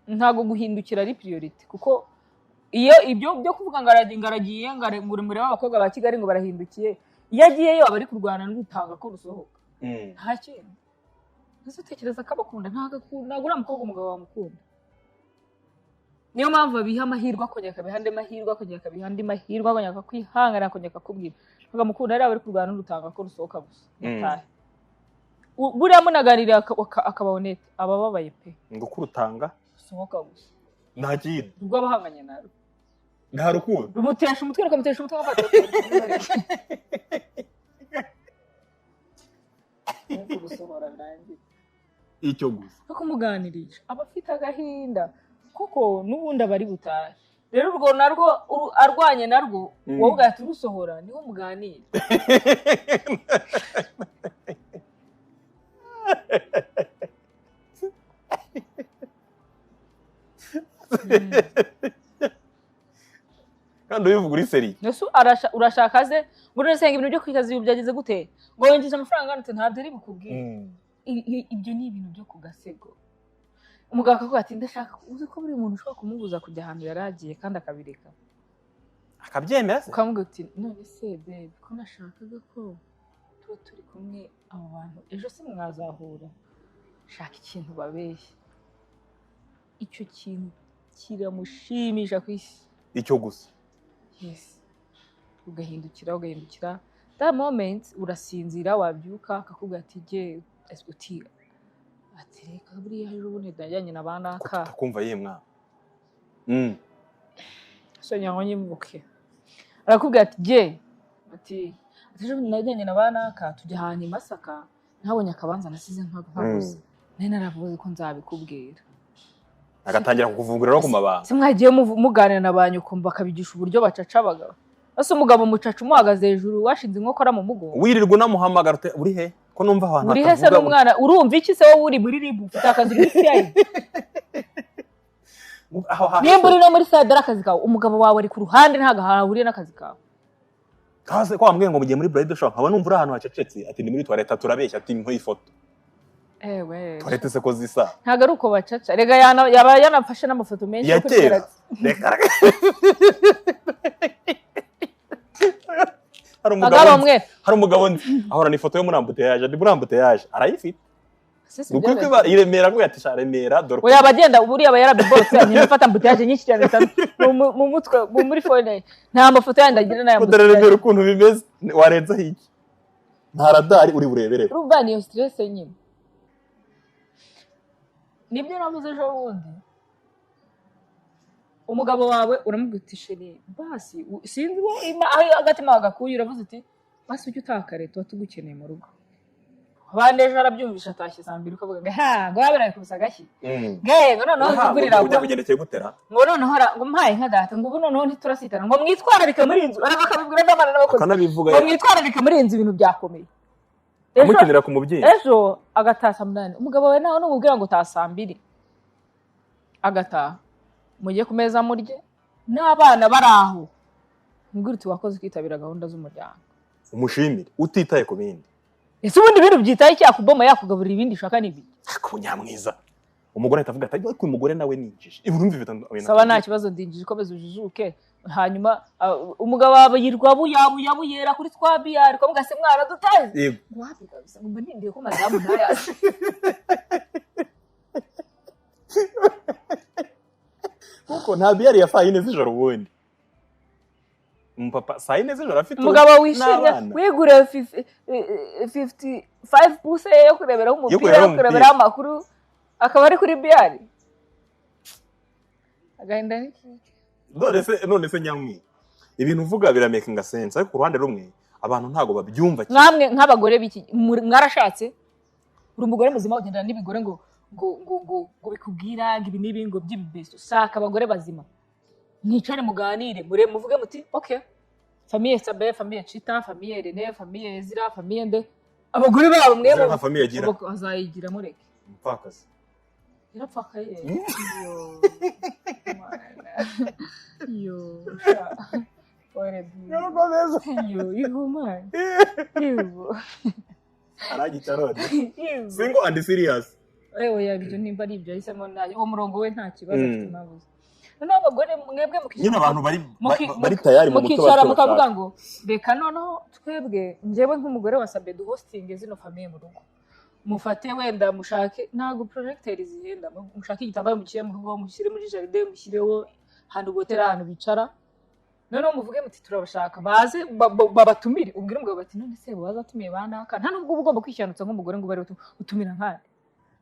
A: ntago guhindukira ari priority, kuko iyo ibyo byo kuvuga ngo aragiye ngo murebe abakobwa ba Kigali ngo barahindukiye, iyo agiyeyo aba ari kurwana n'utanga ko rusohoka. Nta kintu. Ese utekereza ko abakunda? Ntabwo uriya mukobwa umugabo wamukunda. Niyo mpamvu abiha amahirwe, akongera akabiha andi mahirwe, akongera akabiha andi mahirwe, akongera akakwihangana, akongera akakubwira. Akamukunda, ariya bari kurwana n'urutanga ko rusohoka gusa. Buriya munaganiriye akaba honete, aba ababaye pe.
B: Ngo kurutanga
A: rusohoka gusa.
B: Nta kintu.
A: Urwo aba ahanganye narwo.
B: Nta rukundo.
A: Rumutesha umutwe, rukamutesha umutwe, agafata. Gusohora birangiye.
B: Icyo gusa.
A: No kumuganirisha aba afite agahinda kuko n'ubundi aba ari butahe. Rero urwo narwo arwanye narwo, wowe ugahita urusohora, niho muganira.
B: Kandi ubivuga uri seri.
A: Ese urashaka ze ngo none ibintu byo kwikaza ibi byageze gute? Ngo winjije amafaranga angana ntabyo ari bukubwire. Ibyo ni ibintu byo ku gasego. Umugabo akavuga ati ndashaka, uzi ko buri muntu ushobora kumubuza kujya ahantu yari agiye kandi akabireka.
B: Akabyemera se?
A: Ukamubwira uti none se babe ko nashakaga ko tuba turi kumwe abo bantu ejo se mwazahura, shaka ikintu babeshye. Icyo kintu kiramushimisha ku isi.
B: Icyo gusa.
A: Yes. Ugahindukira, ugahindukira. That moment urasinzira, wabyuka akakubwira ati je uti ati reka buriya ejo bundi ndajyanye na banaka.
B: Kumva yihe mwana.
A: So nyango nyimuke. Arakubwira ati je ati ejo bundi ndajyanye na banaka tujya ahantu i Masaka ntabonye akabanza nasize nkaguze. Nari naravuze ko nzabikubwira.
B: Agatangira kukuvungurira no ku mabanga.
A: Se mwagiye muganira na ba nyoko bakabigisha uburyo bacaca abagabo. Ese umugabo mucaca umuhagaze hejuru washinze inkokora mu mugongo.
B: Wirirwa unamuhamagara ute uri he? Ko numva abantu
A: uri he se n'umwana urumva iki se wowe uri muri RIB ufite akazi kuri CID? Nimba uri no muri CID ari akazi kawe, umugabo wawe ari ku ruhande ntabwo ahahuriye n'akazi kawe.
B: Kase ko wambwiye ngo mugiye muri bridal shower nkaba numva uri ahantu hacecetse, ati ni muri toilette turabeshya, ati mpa ifoto.
A: Ewe.
B: Toilette se ko zisa.
A: Ntabwo ari uko bacaca. Rega yaba yanafashe n'amafoto menshi
B: ya kera. Reka. Hari umugabo ahorana ifoto yo muri embouteillage, ari muri embouteillage arayifite. Kuko i Remera ngo yatisha Remera dore.
A: Oya abagenda buriya aba yarabiborotse anyuma afata embouteillage nyinshi cyane mu mutwe muri phone nta mafoto yandi agira n'aya
B: embouteillage. Dore Remera ukuntu bimeze warenzaho iki? Nta radari uri burebere.
A: Urumva niyo stress nyine. Nibyo navuze ejo bundi. Umugabo wawe uramubwira uti chérie basi sinzi aho agatima wagakuye, uravuze uti basi ujye utaha kare tuba tugukeneye mu rugo. Abandi ejo arabyumvisha atashye saa mbiri ukavuga ngo ha ngo waberaye kubisa agashyi. Ngo noneho tugurira
B: ujya kugendekeye gutera.
A: Ngo noneho ngo mpaye nka data ngo ubu noneho ntiturasitana ngo mwitwararike muri inzu, bakabibwira n'abana n'abakozi. Ngo mwitwararike muri inzu ibintu byakomeye.
B: Amukenera ku mubyeyi.
A: Ejo agataha saa 8. Umugabo wawe nawe numubwira ngo taha saa 2. Agataha. Mujye ku meza murye n'abana bari aho. Mbwira uti wakoze ukitabira gahunda z'umuryango.
B: Umushimire utitaye ku bindi.
A: Ese ubundi ibintu byitaye cyakuboma yakugaburira ibindi ushaka n'ibiki?
B: Ako nyamwiza. Umugore ahita avuga ati ariko uyu mugore nawe ninjije. Urumva ibintu.
A: Saba nta kibazo ndinjije komeza ujijuke. Hanyuma umugabo wawe yirwa buyabuyera kuri twa biyari ko mugase mwana dutazi.
B: Yego.
A: Wapi kabisa ngo nindiye ko madamu ntayazi.
B: Kuko nta biyari ya saa 4 z'ijoro ubundi. Umupapa saa 4 z'ijoro afite
A: umugabo wishimye wigure 55 puse yo kureberaho umupira, yo kureberaho amakuru, akaba ari kuri biyari. Agahinda n'iki?
B: None se nyamwi ibintu uvuga biramakinga sense, ariko ku ruhande rumwe abantu ntago babyumva
A: cyane. Mwamwe nk'abagore biki mwarashatse, uri umugore muzima ugendana n'ibigore ngo ngo ngo ngo ngo bikubwira ngo ibi n'ibi ngo by'ibibeso. Saka abagore bazima mwicare muganire mure muvuge muti okay famille Sabe, famille Chita, famille Rene, famille Ezra, famille nde, Abagore babo mwe
B: Nta famille agira.
A: Azayigira mureke.
B: Umupfakazi.
A: Yarapfakaye. Yo Mana. Yo sha. Ore yo ihumana yo.
B: Aragica none.
A: Yo.
B: Single and serious.
A: Ewe, yabyo nimba ari ibyo yahisemo, nayo uwo murongo we nta kibazo
B: Mm.
A: afite impamvu ze. Noneho abagore mwebwe mukicara
B: Nyine abantu bari bari tayari mu mutwe
A: mukicara
B: bacyo
A: mukavuga
B: bashaka.
A: ngo reka noneho twebwe, njyewe nk'umugore wasabye duhostinge zino famille mu rugo, mufate wenda mushake, ntabwo projecteur zihenda, mushake igitambaro mushyire mu rugo, mushyire muri jardin, mushyireho ahantu botera, ahantu bicara, noneho muvuge muti turabashaka baze babatumire. Ubwire umugabo bati none se wazatumiye ba naka? Nta nubwo uba ugomba kwishyandutsa nk'umugore ngo ube ari utumira nkandi.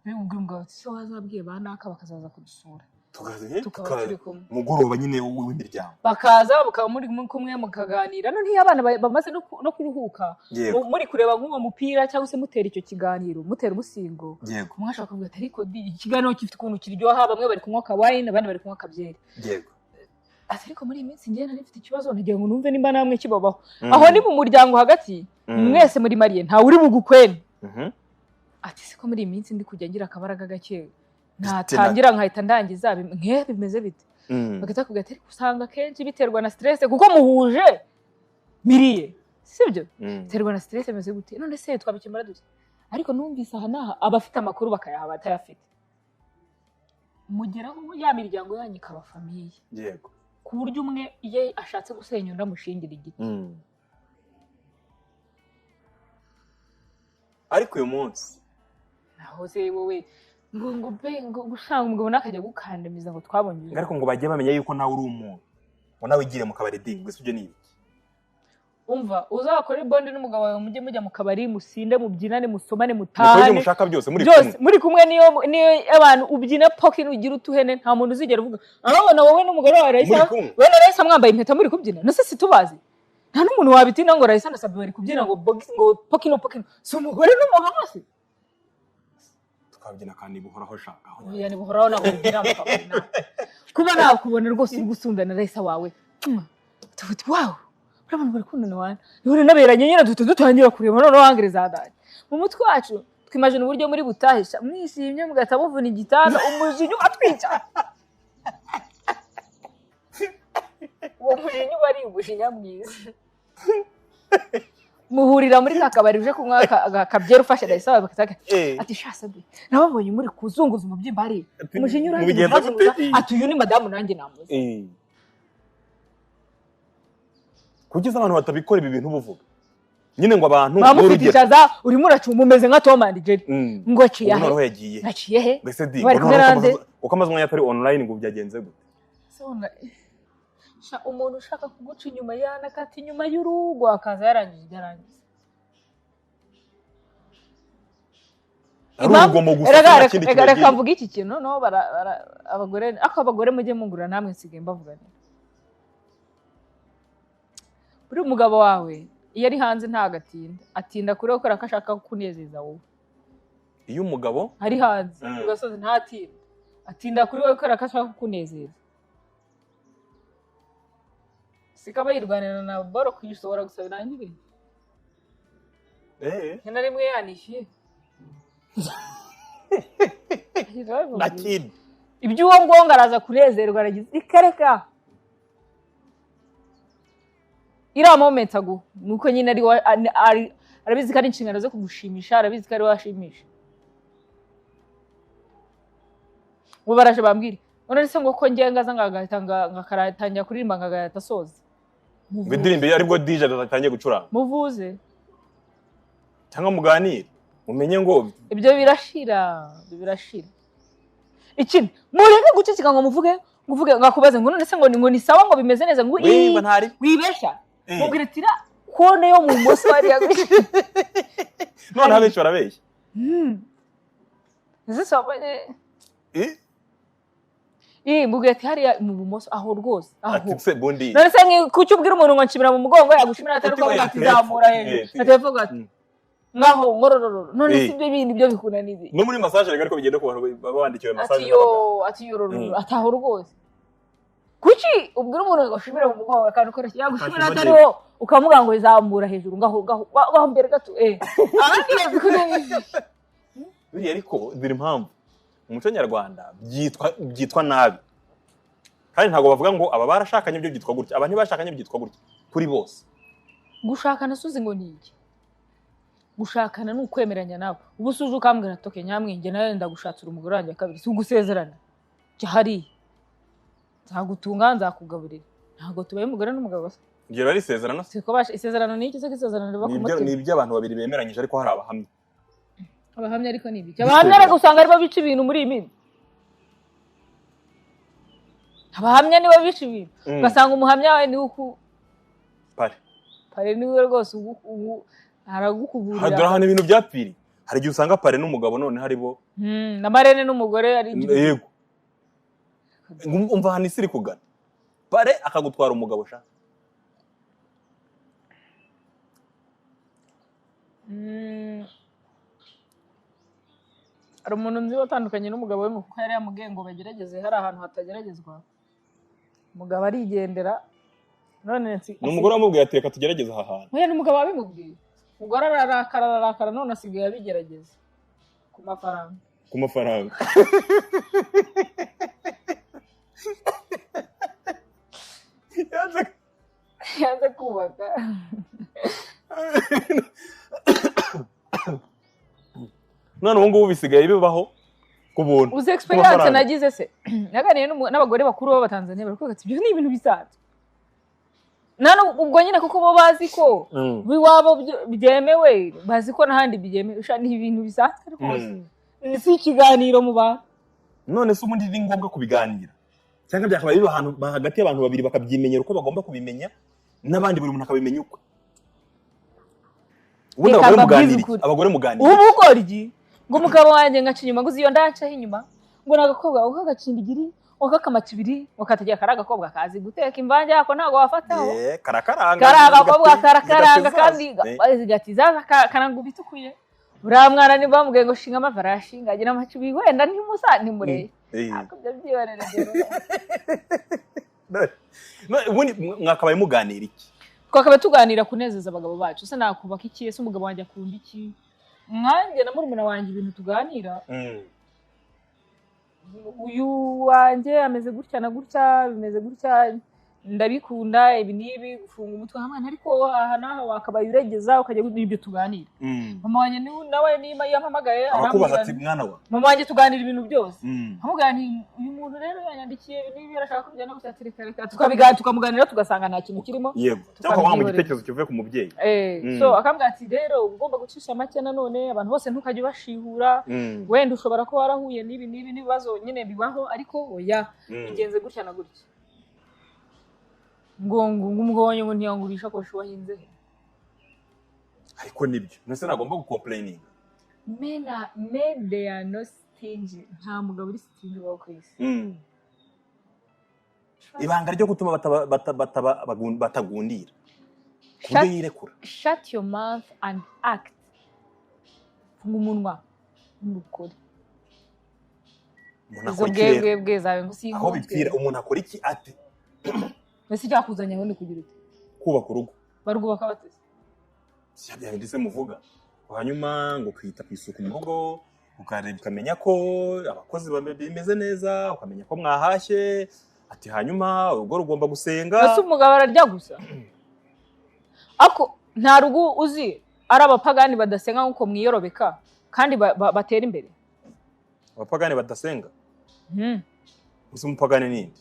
A: Nawe ubwire umugabo ati so wazabwiye ba naka bakazaza kudusura, tukaba turi kumwe.
B: Mugoroba nyine w'imiryango.
A: Bakaza mukaba muri kumwe mukaganira. Noneho iyo abana bamaze no kuruhuka, muri kureba nk'uwo mupira cyangwa se mutera icyo kiganiro, mutera umusingo, umwe ashobora kuvuga ati ariko di ikiganiro gifite ukuntu kiryoha, bamwe bari kunywa akawine, abandi bari kunywa akabyeri, ati ariko muri iyi minsi njyewe nari mfite ikibazo, nagira ngo numve nimba namwe kibabaho. Aho ni mu muryango hagati, mwese muri mariye, ntawe uri bugukwene. Ati siko muri iyi minsi ndi kujya ngira akabaraga gake, natangira nkahita ndangiza, nke bimeze bite? Bagahita bakubwira ati ariko usanga akenshi biterwa na stress, kuko muhuje miriye, sibyo? Biterwa na stress, bimeze gute? None se twabikemura dute? Ariko numvise aha n'aha, abafite amakuru bakayaha abatayafite, mugeraho ya miryango yanyu ikaba famille, ku buryo umwe iyo ashatse gusenya undi amushingira igiti.
B: Ariko uyu munsi
A: Naho se wowe ngo be ngo gushaka umugabo nakajya gukandamiza ngo twabonye.
B: Ariko ngo bajye bamenya yuko nawe uri umuntu, ngo nawe wigire mu kabari di gusa, ibyo ni ibiki?
A: Umva, uzakore bonde n'umugabo wawe, mujye mujya mu kabari, musinde, mubyinane, musomane,
B: Mukore ibyo
A: mutahane
B: mushaka byose muri
A: byose
B: kumwe.
A: Muri kumwe. Niyo abantu ubyina poki, ugira utuhene, nta muntu uzigera uvuga arabona wowe n'umugore wawe Raisa.
B: Muri kumwe.
A: Wowe na Raisa mwambaye impeta muri kubyina, nose situbazi, nta n'umuntu wabitinda ngo Raisa na Sabi bari kubyina ngo box, ngo pokino pokino, si umugore n'umugabo se?
B: Tukabyina kandi buhoraho shaka.
A: Oya, ni buhoraho, ntabwo bigira mu kabari nawe. Kuba nakubona rwose uri gusundana na Raisa wawe, tuvuga uti wow, buriya abantu barakundana wana, none naberanye nyine, duhita dutangira kureba noneho hangere zadanye mu mutwe wacu, twimagine uburyo muri butahisha mwishimye, mugahita muvuna igitanda, umujinya ugatwica. Uwo mujinya uba ari umujinya mwiza. Muhurira muri ka kabari uje kunywa akabyeri, ufashe Raisa wawe, bakataka ati sha Sabi, nababonye muri kuzunguza umubyimba hariya, umujinya urangiza
B: Mubigenza gute?
A: urazunguza, ati uyu ni madamu nanjye namuzi.
B: Kugeza abantu batabikora ibi bintu ubuvuga nyine ngo abantu
A: Muba mufite
B: n'urugero.
A: ishaza, urimo uracuma umeze nka Tom and Jerry, ngo aciye
B: Ubu
A: ahe?
B: noneho yagiye.
A: Aciye he?
B: Mbese di
A: Bari
B: ngo
A: kumwe
B: noneho
A: nande?
B: uko amaze umwanya atari online, ngo byagenze gute?
A: Sha, umuntu ushaka kuguca inyuma yanakata inyuma y'urugo akaza yarangije ibyo arangiza.
B: Ari urugomo gusa,
A: Reka
B: nta
A: reka
B: kindi
A: reka reka
B: kibagiye.
A: mvuge iki kintu noneho abagore, ariko abagore mujye mungura namwe, nsigaye mbavuganira. Buri umugabo wawe iyo ari hanze ntabwo atinda, atinda kuri we kubera ko ashaka kunezeza wowe.
B: Iyo umugabo
A: ari hanze ku gasozi ntatinda, atinda kuri wowe kubera ko ashaka kukunezeza, siko aba yirwanira na boro kuyisohora gusa birangire. Nka na rimwe yanishyuye.
B: Nta kindi.
A: Ibyo uwo nguwo ngo araza kunezerwa, aragize ikareka iriya moment aguha, ni uko nyine ari arabizi ko ari inshingano zo kugushimisha, arabizi ko ari we ashimisha. Ngo baraje bambwire none se ngo ko ngiye ngaza ngagahita ngakaratangira kuririmba ngagahita asoza.
B: Ngo indirimbo iyo aribwo DJ atangiye gucuranga.
A: Muvuze.
B: Cyangwa muganire mumenye ngo
A: Ibyo birashira, ibyo birashira. Ikindi, mureke guceceka ngo muvuge, ngo uvuge ngakubaze ngo none se ngo ni sawa, ngo bimeze neza, ngo
B: Weba ntari.
A: Wibesha, mubwira ati "Iriya kone yo mu moso hariya."
B: Noneho abenshi barabeshya.
A: Ese si wabonye? Mubwira ati hariya mu bumoso aho rwose aho.
B: Ati se bundi.
A: None se kuki ubwira umuntu ngo nshimira mu mugongo, yagushimira atari
B: Ati
A: uko
B: oya,
A: ati zamura hejuru, ati hepfo gato, nkaho ngorororo, none si ibyo bindi byo bikunaniza?
B: No muri massage reka, ariko bigenda ku bantu baba bandikiwe massage
A: Ati yo
B: n'abaganga.
A: Ati yorororo, ataho rwose. Kuki ubwira umuntu ngo ashimire mu mugongo, akantu koroshye yagushimira
B: Kashima?
A: Atariho ukamuga ngo zamura hejuru, ngaho ngaho ngaho mbere gato, abandi babikora.
B: Biriya ariko ziri impamvu mu muco nyarwanda byitwa nabi, kandi ntabwo bavuga ngo aba barashakanye byo byitwa gutya, aba ntibashakanye byitwa gutya kuri bose.
A: Gushakana suzi ngo ni iki? Gushakana ni ukwemeranya nawe. Ubu suje ukambwira ati: "Okay, nyamwinge, nawe ndagushatsira umugore wanjye wa kabiri," si ugusezerana? Jya hariya, nzagutunga, nzakugaburira, ntabwo tubaye umugore n'umugabo basa.
B: Ibyo rero ari isezerano se?
A: Siko basha isezerano ni iki se? Ko isezerano riba ku
B: Ni ibyo
A: mutima.
B: Ni iby'abantu babiri bemeranyije, ariko hari abahamya.
A: Abahamya ariko ni ibiki? Abahamya ariko usanga aribo bica ibintu muri iyi minsi. Abahamya nibo bica ibintu. Ugasanga umuhamya wawe niwe uku
B: Pare.
A: Pare niwe rwose ubu aragukuburira.
B: Dore ahantu ibintu byapfiriye: hari igihe usanga parrain n'umugabo none haribo
A: Na marraine n'umugore ari
B: Yego. Umva ahantu isi iri kugana, parrain akagutwara umugabo sha.
A: Hari umuntu nzi watandukanye n'umugabo we kuko yari yamubwiye ngo bagerageze, hari ahantu hatageragezwa. Umugabo arigendera, none
B: Ni umugore wamubwiye ati: "Reka tugerageze aha hantu"?
A: Oya, ni umugabo wabimubwiye. Umugore ararakara, ararakara, none asigaye abigerageza ku mafaranga.
B: Ku mafaranga.
A: Yanze kubaka.
B: None ubu ngubu bisigaye bibaho ku buntu,
A: Uzi
B: ku
A: experience
B: mafaranga.
A: nagize se? Naganiye n'abagore bakuru b'Abatanzaniya, barakubwira ati: "Ibyo ni ibintu bisanzwe." Nta ubwo nyine kuko bo bazi ko iwabo byemewe, bazi ko n'ahandi byemewe. Sha, ni ibintu bisanzwe rwose. Si ikiganiro mu bantu.
B: None se ubundi ni ngombwa kubiganira, cyangwa byakabaye biba ahantu hagati y'abantu babiri bakabyimenyera uko bagomba kubimenya, n'abandi buri muntu akabimenya ukwe? Ubundi
A: Reka
B: abagore
A: mbabwize
B: muganira iki?
A: ukuri.
B: Abagore muganira
A: Ubu
B: iki?
A: bugoryi ngo umugabo wanjye ngaca inyuma, ngo uzi iyo ndacaho inyuma, ngo ni agakobwa ngo kagacindigiri, ngo kakamaca ibiri, ngo katagira, kari agakobwa kazi guteka imvange yako, ntabwo wafataho.
B: Karakaranga.
A: Kari agakobwa karakaranga.
B: Zigati
A: Kandi
B: zazo.
A: Zigati zaza karanga ubitukuye. Uriya mwana niba bamubwiye ngo shinga amavi, arayashinga, agira amacubi, wenda ntimusa ntimureye. Ariko ibyo byihorere rero.
B: Ubundi mwakabaye muganira iki?
A: Twakaba tuganira kunezeza abagabo bacu. Ese nakubaka iki? Ese umugabo wanjye akunda iki? Mwanjye na murumuna wanjye, ibintu tuganira: uyu wanjye ameze gutya na gutya, bimeze gutya, ndabikunda ibi n'ibi, gufunga umutwe hamwe, ariko aha n'aha wakabaye uregeza ukajya. N'ibyo tuganira. Mama wanjye nawe niba yampamagaye
B: Abakubaza
A: arambwira
B: ati: "Mwana wa..."
A: Mama wanjye tuganira ibintu byose. Nkamubwira nti: "Uyu muntu rero yanyandikiye ibi n'ibi, arashaka kubyana gutya." Ati: "Reka reka." Tukabiganira, tukamuganira, tugasanga nta kintu kirimo.
B: Yego, cyangwa ukamuha mu
A: Tukabyihorera.
B: gitekerezo kivuye ku mubyeyi.
A: So akambwira ati: "Rero uba ugomba gucisha make, nanone abantu bose ntukajye ubashihura. Wenda ushobora kuba warahuye n'ibi n'ibi n'ibibazo nyine bibaho, ariko oya, bigenze gutya na gutya." Ngo umugabo wanjye ngo ntiyangura ishakoshi, wahinze he?
B: Ariko nibyo, mbese nagomba gucomplaininga?
A: Men, they are not stingy. Nta mugabo uri stingy ubaho ku isi.
B: Ibanga ryo gutuma batagundira ku buryo yirekura?
A: Shut your mouth and act. Funga umunwa n'ukore.
B: Umuntu
A: Izo
B: akora iki rero?
A: bwebwe bwe zawe ngo
B: Aho
A: sinkunzwe.
B: bipfira, umuntu akora iki ate?
A: Mbese icyakuzanye aho ni kugira ute?
B: Kubaka urugo.
A: Barwubaka bateze?
B: Si bya bindi se muvuga, hanyuma ngo kwita ku isuku mu rugo, ukareba, ukamenya ko abakozi bimeze neza, ukamenya ko mwahashye, ati hanyuma urugo rugomba gusenga.
A: Ese umugabo ararya gusa? Ako nta rugo uzi ari abapagani badasenga nk'uko mwiyorobeka kandi batera imbere?
B: Abapagani badasenga? Gusa umupagani ninde?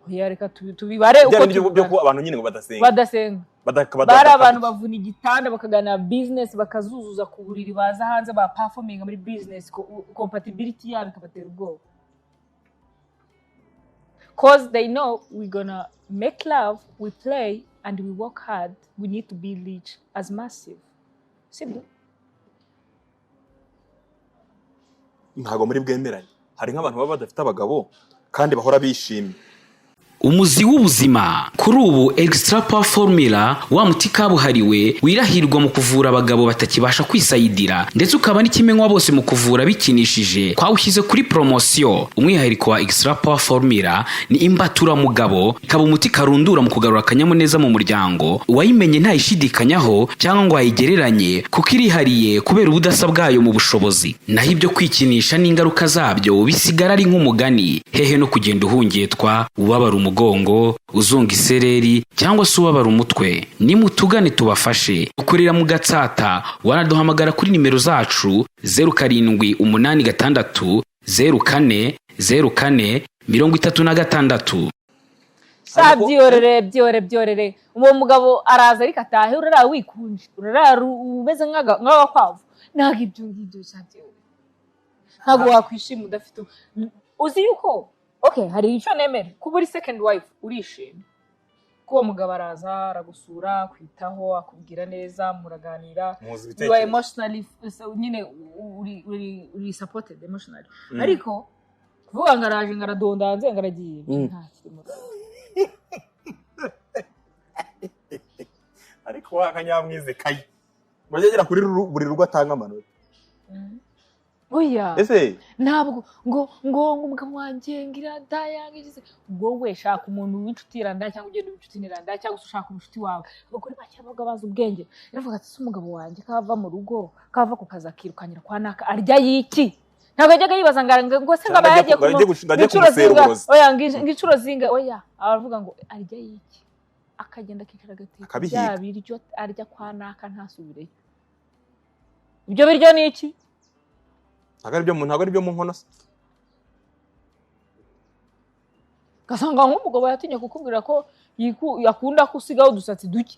A: Oya, reka tubibare
B: Bya
A: uko
B: bindi byo
A: tubibara.
B: kuba abantu nyine ngo badasenga.
A: Badasenga. Bari abantu bavuna igitanda, bakaganira business, bakazuzuza ku buriri, baza hanze ba performing muri business, compatibility yabo ikabatera ubwoba, 'cause they know we gonna make love, we play and we work hard, we need to be rich as massive, sibyo?
B: Ntabwo muri bwemeranye. Hari nk'abantu baba badafite abagabo kandi bahora bishimye.
G: Umuzi w'ubuzima. Kuri ubu Extra Power Formula, wa muti kabuhariwe wirahirwa mu kuvura abagabo batakibasha kwisayidira, ndetse ukaba n'ikimenywa bose mu kuvura bikinishije, twawushyize kuri poromosiyo. Umwihariko wa Extra Power Formula ni imbaturamugabo, ikaba umuti karundura mu kugarura akanyamuneza mu muryango. Uwayimenye ntayishidikanyaho cyangwa ngo ayigereranye, kuko irihariye kubera ubudasa bwayo mu bushobozi. Naho ibyo kwikinisha n'ingaruka zabyo bisigara ari nk'umugani. Hehe no kugenda uhungetwa, ubabara umugongo, uzunga isereri cyangwa se ubabara umutwe. Nimutugane tubafashe. Dukorera mu Gatsata. Wanaduhamagara kuri nimero zacu 0786040436.
A: Sha, byorere, byore, byorere. Uwo mugabo araza ariko atahe urarara wikunje, urarara umeze nk'agakwavu. Ntabwo ibyo ngibyo, sha, byore, ntabwo wakwishima udafite. Uzi yuko, okay, hari icyo nemera: kuba uri second wife urishima ko uwo mugabo araza, aragusura, akwitaho, akubwira neza, muraganira.
B: Muzi
A: You are
B: ibitekerezo.
A: emotionally, so nyine uri supported emotionally. Ariko kuvuga ngo araje, ngo aradondanze, ngo aragiye, nta kirimo.
B: Ariko wa kanyamwize kayi bajya agera kuri buri rugo atanga amanota.
A: Oya.
B: Ese?
A: Ntabwo ngo umugabo wanjye ngo irandaya, ngo igize. Wowe shaka umuntu w'inshuti irandaya, cyangwa ugenda w'inshuti n'irandaya, cyangwa se ushaka umushuti wawe. Abagore ba kera babaga bazi ubwenge. Yaravuga ati: "Se umugabo wanjye kava mu rugo, kava ku kazi, akirukankira kwa naka, arya yiki?" Ntabwo yajyaga yibaza ngo se ngo aba
B: Cyangwa
A: yagiye
B: ngo ajye
A: inshuro
B: kumusera
A: zinga
B: uburozi.
A: Oya, ngo inshuro zinga, oya. Aravuga ngo arya yiki, akagenda akicara agateka
B: Akabihiga.
A: bya biryo arya kwa naka, ntasubireyo. Ibyo biryo ni iki?
B: Ntabwo ari byo mu nkono se?
A: Ugasanga nk'umugabo yatinye kukubwira ko akunda ko usigaho udusatsi duke.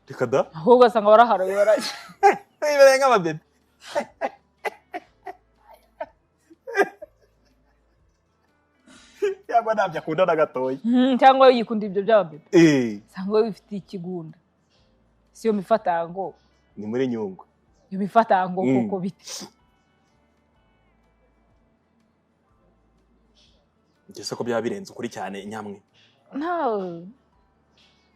B: Reka da.
A: Ahubwo ugasanga waraharaye, warajya
B: Ibereye nk'ababebe. Cyangwa ntabyo akunda na gatoya.
A: Cyangwa yikunda ibyo by'ababebe. Usanga we wifitiye ikigunda, si iyo mifatango.
B: Ni muri Nyungwe.
A: Iyo mifatango. Koko bite?
B: Njye se ko byaba birenze ukuri cyane, nyamwe?
A: No,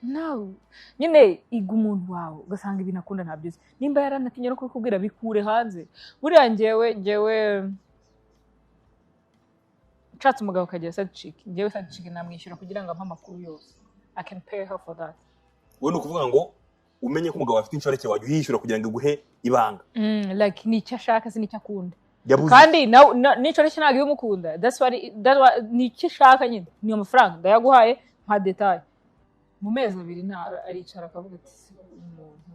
A: no, nyine iga umuntu wawe, ugasanga ibintu akunda ntabyo uzi. Nimba yaranatinye no kubikubwira, bikure hanze. Buriya njyewe nshatse umugabo akagira side chick, njyewe side chick namwishyura kugira ngo ampe amakuru yose. I can pay her for that.
B: Wowe ni ukuvuga ngo umenye ko umugabo afite inshoreke, wajya uyishyura kugira ngo iguhe ibanga.
A: Like ni icyo ashaka, si nicyo akunda.
B: Yabuze.
A: Kandi n'inshoreke ntabwo iba imukunda. That's what, ni icyo ishaka nyine, ni amafaranga. Ndayaguhaye nka detail mu mezi 2 nta aricara akavuga ati: "Se, umuntu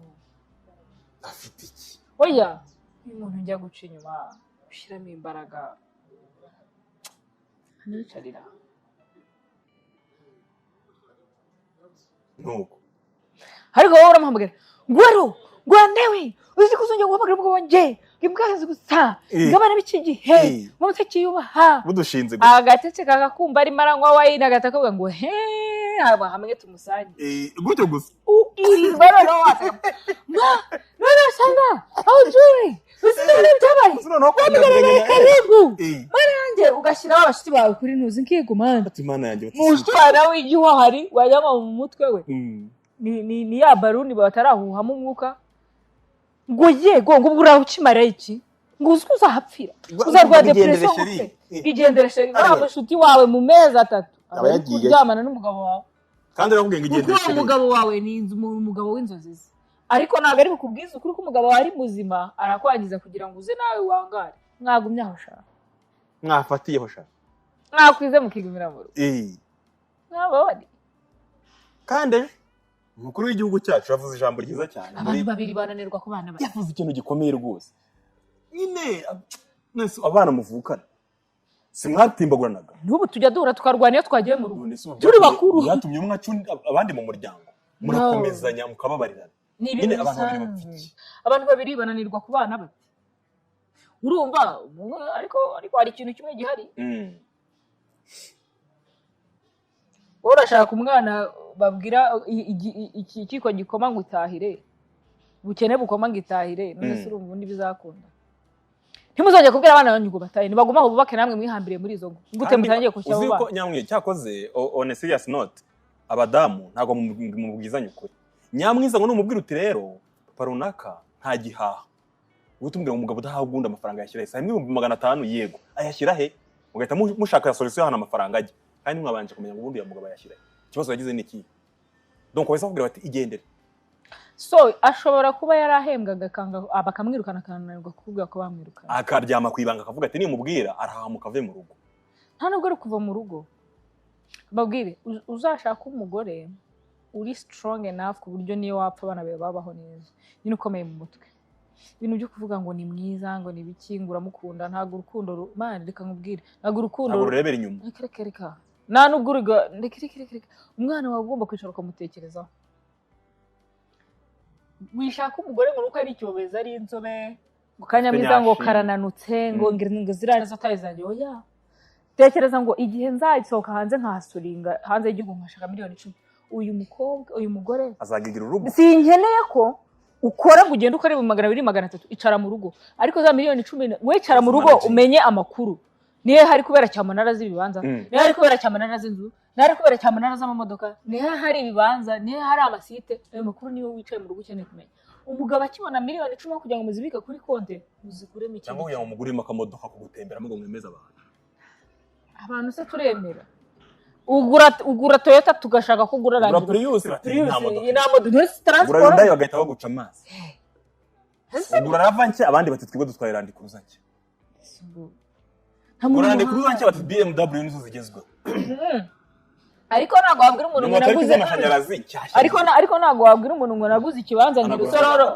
B: Afite iki?"
A: Oya, uyu muntu njya guca inyuma, ushyiramo imbaraga, niyicarira.
B: Nuko.
A: Ariko wowe uramuhamagara ngo aro, ngo ndewe, uzi ko uzongera guhamagara umugabo wanjye, ngo imbwa gusa, ngo abana b'iki gihe, ngo mutakiyubaha.
B: Budushinze gusa.
A: Agatece kakakumva arimo aranywa wayini, agahita akavuga ngo he, haba hamwe tumusange.
B: Gutyo gusa.
A: Ukirirwa noneho wasanga ma none wasanga aho ujuwe, uzi ibintu byabaye.
B: Uzi noneho ko
A: Bamugaragaye karibu.
B: Mana
A: yanjye, ugashyiraho abashyitsi bawe kuri ntuzi nkigumana.
B: Ati Mana yanjye, bati
A: Umwana w'igihuhari wajyanwa mu mutwe we. Ni ya baruni batarahuhamo umwuka, ngo yego, ngo ubwo uraho ukimara iki, ngo uzi ko uzahapfira, uzarwara
B: Igendere,
A: depression.
B: chérie.
A: Ngo upfe. Igendere chérie.
B: Ariwe.
A: Wa mushuti wawe mu mezi 3
B: Aba
A: aba ari
B: yagiye.
A: kuryamana n'umugabo wawe.
B: Kandi arakubwiye ngo
A: Kuko
B: igendere
A: uwo
B: chérie.
A: mugabo wawe ni inzu, umugabo w'inzozi ze, ariko ntabwo ari bukubwize ukuri ko umugabo wawe ari muzima. Arakwangiza kugira ngo uze nawe wangare. Mwagumye aho ushaka.
B: Mwafatiyeho sha.
A: Mwakwize mukigumira mu rugo. Mwababari.
B: Kandi umukuru w'igihugu cyacu yavuze ijambo ryiza cyane.
A: Abantu babiri bananirwa kubana bate?
B: Yavuze ikintu gikomeye rwose nyine. Mwese abana muvukana si mwatimbaguranaga?
A: N'ubu tujya duhura tukarwana iyo twagiye mu rugo.
B: None se ubu
A: Turi bakuru.
B: byatumye umwe aca abandi mu muryango, murakomezanya, mukababarirana.
A: Ni ibintu
B: Nyine abantu babiri
A: bisanzwe.
B: bapfa iki?
A: Abantu babiri bananirwa kubana bate? Urumva ariko hari ikintu kimwe gihari. Wowe urashaka umwana babwira ikiko gikoma ngo itahire, ubukene bukoma ngo itahire. None se urumva undi bizakunda? Ntimuzongere kubwira abana banyu ngo batahe, nibaguma aho bubake, namwe mwihambiriye muri izo ngo. Gute
B: Kandi
A: mutangiye kushya abo
B: uzi
A: bana?
B: ko nyamwe cyakoze, on a serious note, abadamu ntabwo mubwizanya ukuri. Nyamwiza ngo numubwira uti rero papa runaka nta gihaha, uhita umubwira ngo umugabo udahaha ubundi amafaranga yashyira he? Saa 500,000, yego, ayashyira he? Mugahita mushaka solution y'ahantu amafaranga ajya, kandi mwabanje kumenya ngo ubundi uyu mugabo ayashyira he, ikibazo yagize ni ikihe. Donc wahise bakubwira bati igendere.
A: So ashobora kuba yarahembwaga akanga, bakamwirukana, akananirwa kuvuga ko bamwirukana.
B: Akaryama ku ibanga, akavuga ati nimubwira arahamuka ave mu rugo.
A: Nta nubwo ari kuva mu rugo. Babwire uzashaka umugore uri strong enough ku buryo niyo wapfa abana bawe babaho neza, nyine ukomeye mu mutwe. Ibintu byo kuvuga ngo ni mwiza, ngo ni ibiki, ngo uramukunda, ntabwo urukundo man, reka nkubwire, ntabwo urukundo
B: Ntabwo rurebera inyuma.
A: Reka, reka, reka, nta nubwo uruga, reka, reka, reka, reka. Umwana wawe ugomba kwicara ukamutekerezaho. Wishaka umugore ngo nuko ari icyobezi, ari inzobe, ngo kanyamwiza, ngo
B: Nyashi.
A: karananutse, ngo ngo ziriya nizo tayi zanjye. Oya, tekereza ngo igihe nzasohoka hanze nkahasuringa hanze y'igihugu, nkashaka miliyoni 10, uyu mukobwa, uyu mugore
B: azagigira urugo.
A: Sinkeneye ko ukora ngo ugende ukore mu 200, 300, icara mu rugo. Ariko za miliyoni 10, we icara mu rugo.
B: Managing.
A: Umenye amakuru, niyo hari kubera cyamunara z'ibibanza, niyo hari kubera cyamunara z'inzu, niyo hari kubera cyamunara z'amamodoka, niyo hari ibibanza, niyo hari amasite. Ayo makuru niyo wicaye mu rugo ukeneye kumenya. Umugabo akibona miliyoni 10, kugira ngo muzibike kuri konti, muziguremo ikindi.
B: Cyangwa kugira ngo muguremo akamodoka ko gutemberamo ngo mwemeze abantu.
A: Abantu se turemera? Ugura Toyota, tugashaka ko ugura
B: Ugura
A: Land Rover.
B: Prius, bati
A: Prius,
B: nta modoka.
A: Iyi nta modoka. Ntese
B: Ugura
A: transport.
B: Hyundai, bagahita baguca amazi. Ugura Rava nshya, abandi bati twebwe dutwaye Land Cruiser nshya.
A: Nta
B: Ugura
A: muntu
B: Land Cruiser nshya, bati BMW nizo zigezweho.
A: Ariko ntabwo wabwira umuntu ngo
B: Ni moto ariko
A: naguze
B: z'amashanyarazi nshyashya.
A: Ariko ntabwo wabwira umuntu ngo naguze ikibanza ngira usororo,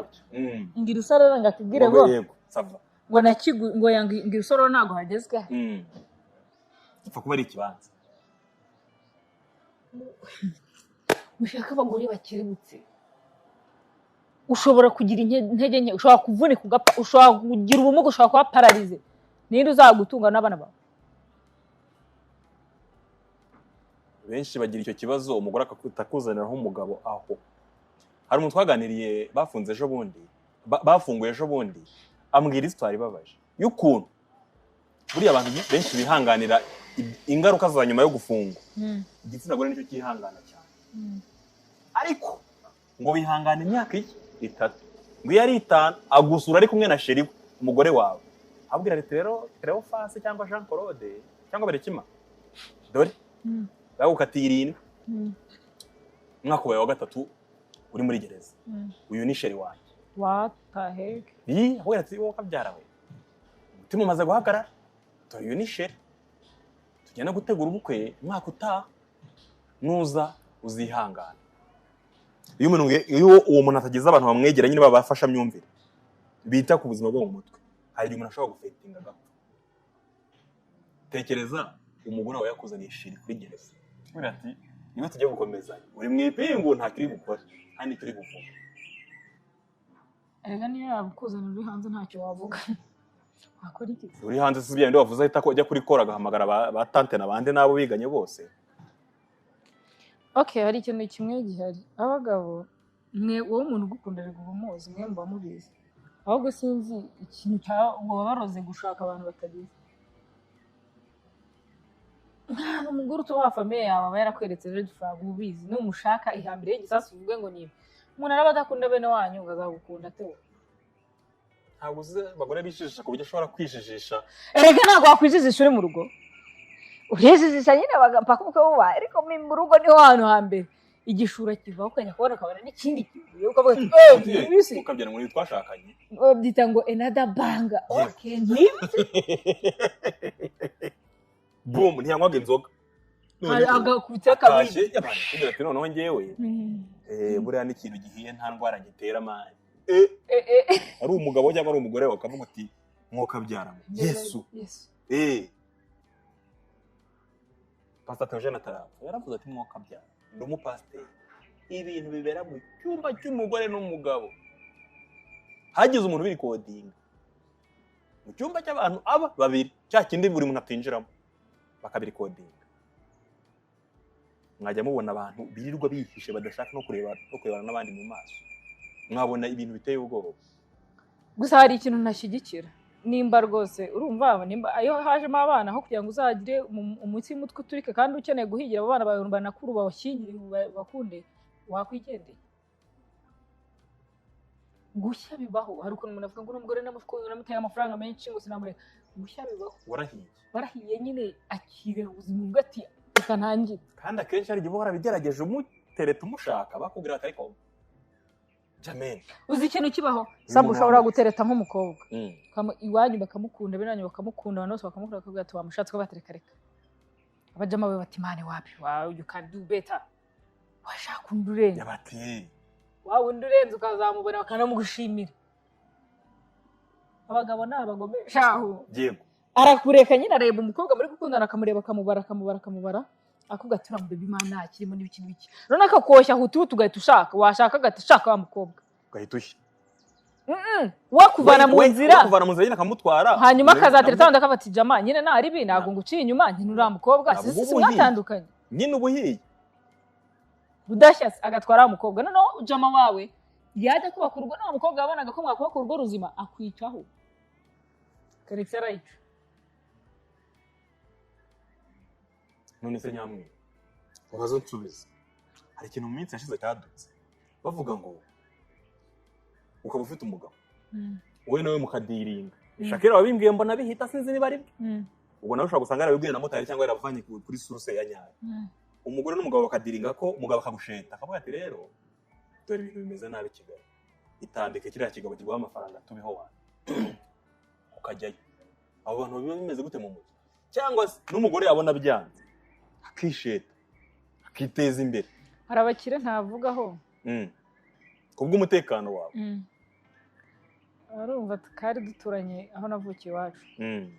A: ngira usororo, ngo akubwire ngo
B: Yego, ça va.
A: ngo nakigu ngo yanga ngira usororo, ntabwo hagezweho.
B: Gipfa kuba ari ikibanza.
A: Mushaka abagore bakerebutse. Ushobora kugira intege nke, ushobora kuvunika ugapfa, ushobora kugira ubumuga, ushobora kuba paralysé. Ninde uzagutunga n'abana bawe?
B: Benshi bagira icyo kibazo, umugore akakutakuzaniraho umugabo. Aho hari umuntu twaganiriye bafunze ejo bundi, bafunguye ejo bundi, ambwira histoire ibabaje y'ukuntu buriya abantu benshi bihanganira ingaruka za nyuma yo gufungwa. Igitsina gore nicyo cyihangana cyane, ariko ngo bihangana imyaka iki 3, ngo iyo ari 5 agusura ari kumwe na chéri we, umugore wawe, abwira ati rero Cleophas cyangwa Jean Claude cyangwa Berekima, dore bagukatiye 7, umwaka wawe wa gatatu uri muri gereza, uyu ni chéri wanjye.
A: What the heck?
B: Yi, abwira ati wowe kabyara we, umutima umaze guhagarara, dore uyu ni chéri, tugenda gutegura ubukwe umwaka utaha, nuza uzihangana. Iyo uwo muntu atagize abantu bamwegera nyine babafasha myumvire, bita ku buzima bwo mu mutwe, hari igihe umuntu ashobora gufetinga agapfa. Tekereza umugore wawe yakuzaniye chéri kuri gereza, agira ati niba tugiye gukomeza uri mu ipingu, nta kiri gukora nta n'icyo uri kuvuga.
A: Erega niyo yabukuzanira uri hanze, ntacyo wavuga. Wakora iki?
B: Uri hanze si bya bindi wavuze, ahita ko ajya kuri kora agahamagara ba tante na bande n'abo biganye bose.
A: Okay, hari ikintu kimwe gihari. Abagabo mwe, wowe umuntu ugukunda reka uba umuzi, mwe muba mubizi. Ahubwo sinzi ikintu cya ngo baba baroze gushaka abantu batabizi. Nta umugore utubaha famille yawe aba yarakweretse red flag, uba ubizi. Numushaka ihambire y'igisasu uvuge ngo ni ibi. Umuntu araba adakunda bene wanyu, ngo azagukunda ate wowe?
B: Ntabwo uzi abagore bijijisha ku buryo ashobora kwijijisha.
A: Erega ntabwo wakwijijisha uri mu rugo. Urijijisha nyine mpaka ubukwe bubaye, ariko mu rugo niho hantu hambere igishura kivaho, ukajya kubona ukabona n'ikindi kivuye, ukavuga ati "Eh, bisi."
B: Ukabyara ngo ni twashakanye.
A: Babyita ngo another banger. Okay, nibyo.
B: Boom, ntiyanywaga inzoga.
A: Agakubita kabiri.
B: Atashye yabanje kumbwira ati noneho njyewe buriya n'ikintu gihiye nta ndwara gitera, man. Ari umugabo cyangwa ari umugore wawe, ukavuga uti mwokabyara Yesu.
A: Yesu.
B: Pastor Theogene atarapfa yaravuze ati mwokabyara, ndi umupasiteri, ibintu bibera mu cyumba cy'umugore n'umugabo, hagize umuntu ubirikodinga mu cyumba cy'abantu aba babiri, cya kindi buri muntu atinjiramo, bakabirikodinga, mwajya mubona abantu birirwa bihishe, badashaka no kureba no kurebana n'abandi mu maso, mwabona ibintu biteye ubwoba.
A: Gusa hari ikintu ntashyigikira. Nimba rwose urumva, nimba iyo hajemo abana, aho kugira ngo uzagire umutsi w'umutwe uturike kandi ukeneye guhigira abo bana bawe banakuru, babashyingire, bakunde, wakwigendeye. Gushya bibaho. Hari ukuntu umuntu avuga ngo n'umugore namuteye amafaranga menshi, ngo sinamureka. Gushya bibaho.
B: Warahiye.
A: Warahiye nyine, akira ubuzima bwe, ati reka ntangire.
B: Kandi akenshi hari igihe uba warabigerageje, umutereta, umushaka, bakubwira ati ariko jamen.
A: Uzi ikintu kibaho?
B: Uyu
A: Sabu
B: muntu
A: ushobora
B: wamuretse.
A: gutereta nk'umukobwa, iwanyu bakamukunda, bene wanyu bakamukunda, abantu bose bakamukunda, bakabwira ati wamushatse ko batereka, reka abajama be bati man, wapi wawe, you can do better, washaka undi urenze.
B: Yabati
A: Waba undi urenze ukazamubona bakanamugushimira. Abagabo ni abagome shahu. Arakureka nyine, areba umukobwa muri gukundana, akamureba, akamubara, akamubara, akamubara, akubwira ati uriya baby man ntakirimo n'ibiki n'ibiki, noneho akakoshya hutu, ugahita ushaka, washaka agahita ushaka wa mukobwa.
B: Ugahita ushya.
A: Wakuvana mu nzira.
B: Kuvana mu nzira nyine, akamutwara.
A: Hanyuma akazatereta wenda akafata ijama nyine, nta ribi, ntabwo nguciye inyuma nyine, uriya mukobwa
B: Ntabwo
A: si
B: uba uhiye.
A: mwatandukanye.
B: Nyine uba uhiye.
A: Budashya agatwara wa mukobwa, noneho jama wawe yajya kubaka urugo n'uwo mukobwa yabonaga ko mwakubaka urugo ruzima, akwicaho karetse, arayica.
B: None se nyamwe, ubaze unsubize, hari ikintu mu minsi yashize cyadutse bavuga ngo ukaba ufite umugabo, wowe nawe mukadiringa. Shakira wabimbwiye, mbona bihita, sinzi niba ari byo. Ubwo nawe ushobora gusanga yarabibwiye na motari cyangwa yaravanye kuri source ya nyayo. Umugore n'umugabo bakadiringa ko umugabo akagusheta, akavuga ati rero dore ibintu bimeze nabi i Kigali, itandike kiriya kigabo kiguha amafaranga tubeho, wanyu ukajyayo. Abo bantu biba bimeze gute mu mujyi? Cyangwa se n'umugore yabona byanze akisheta, akiteza imbere.
A: Hari abakire ntavugaho.
B: Kubw'umutekano wawe.
A: Arumva twari duturanye aho navukiye iwacu,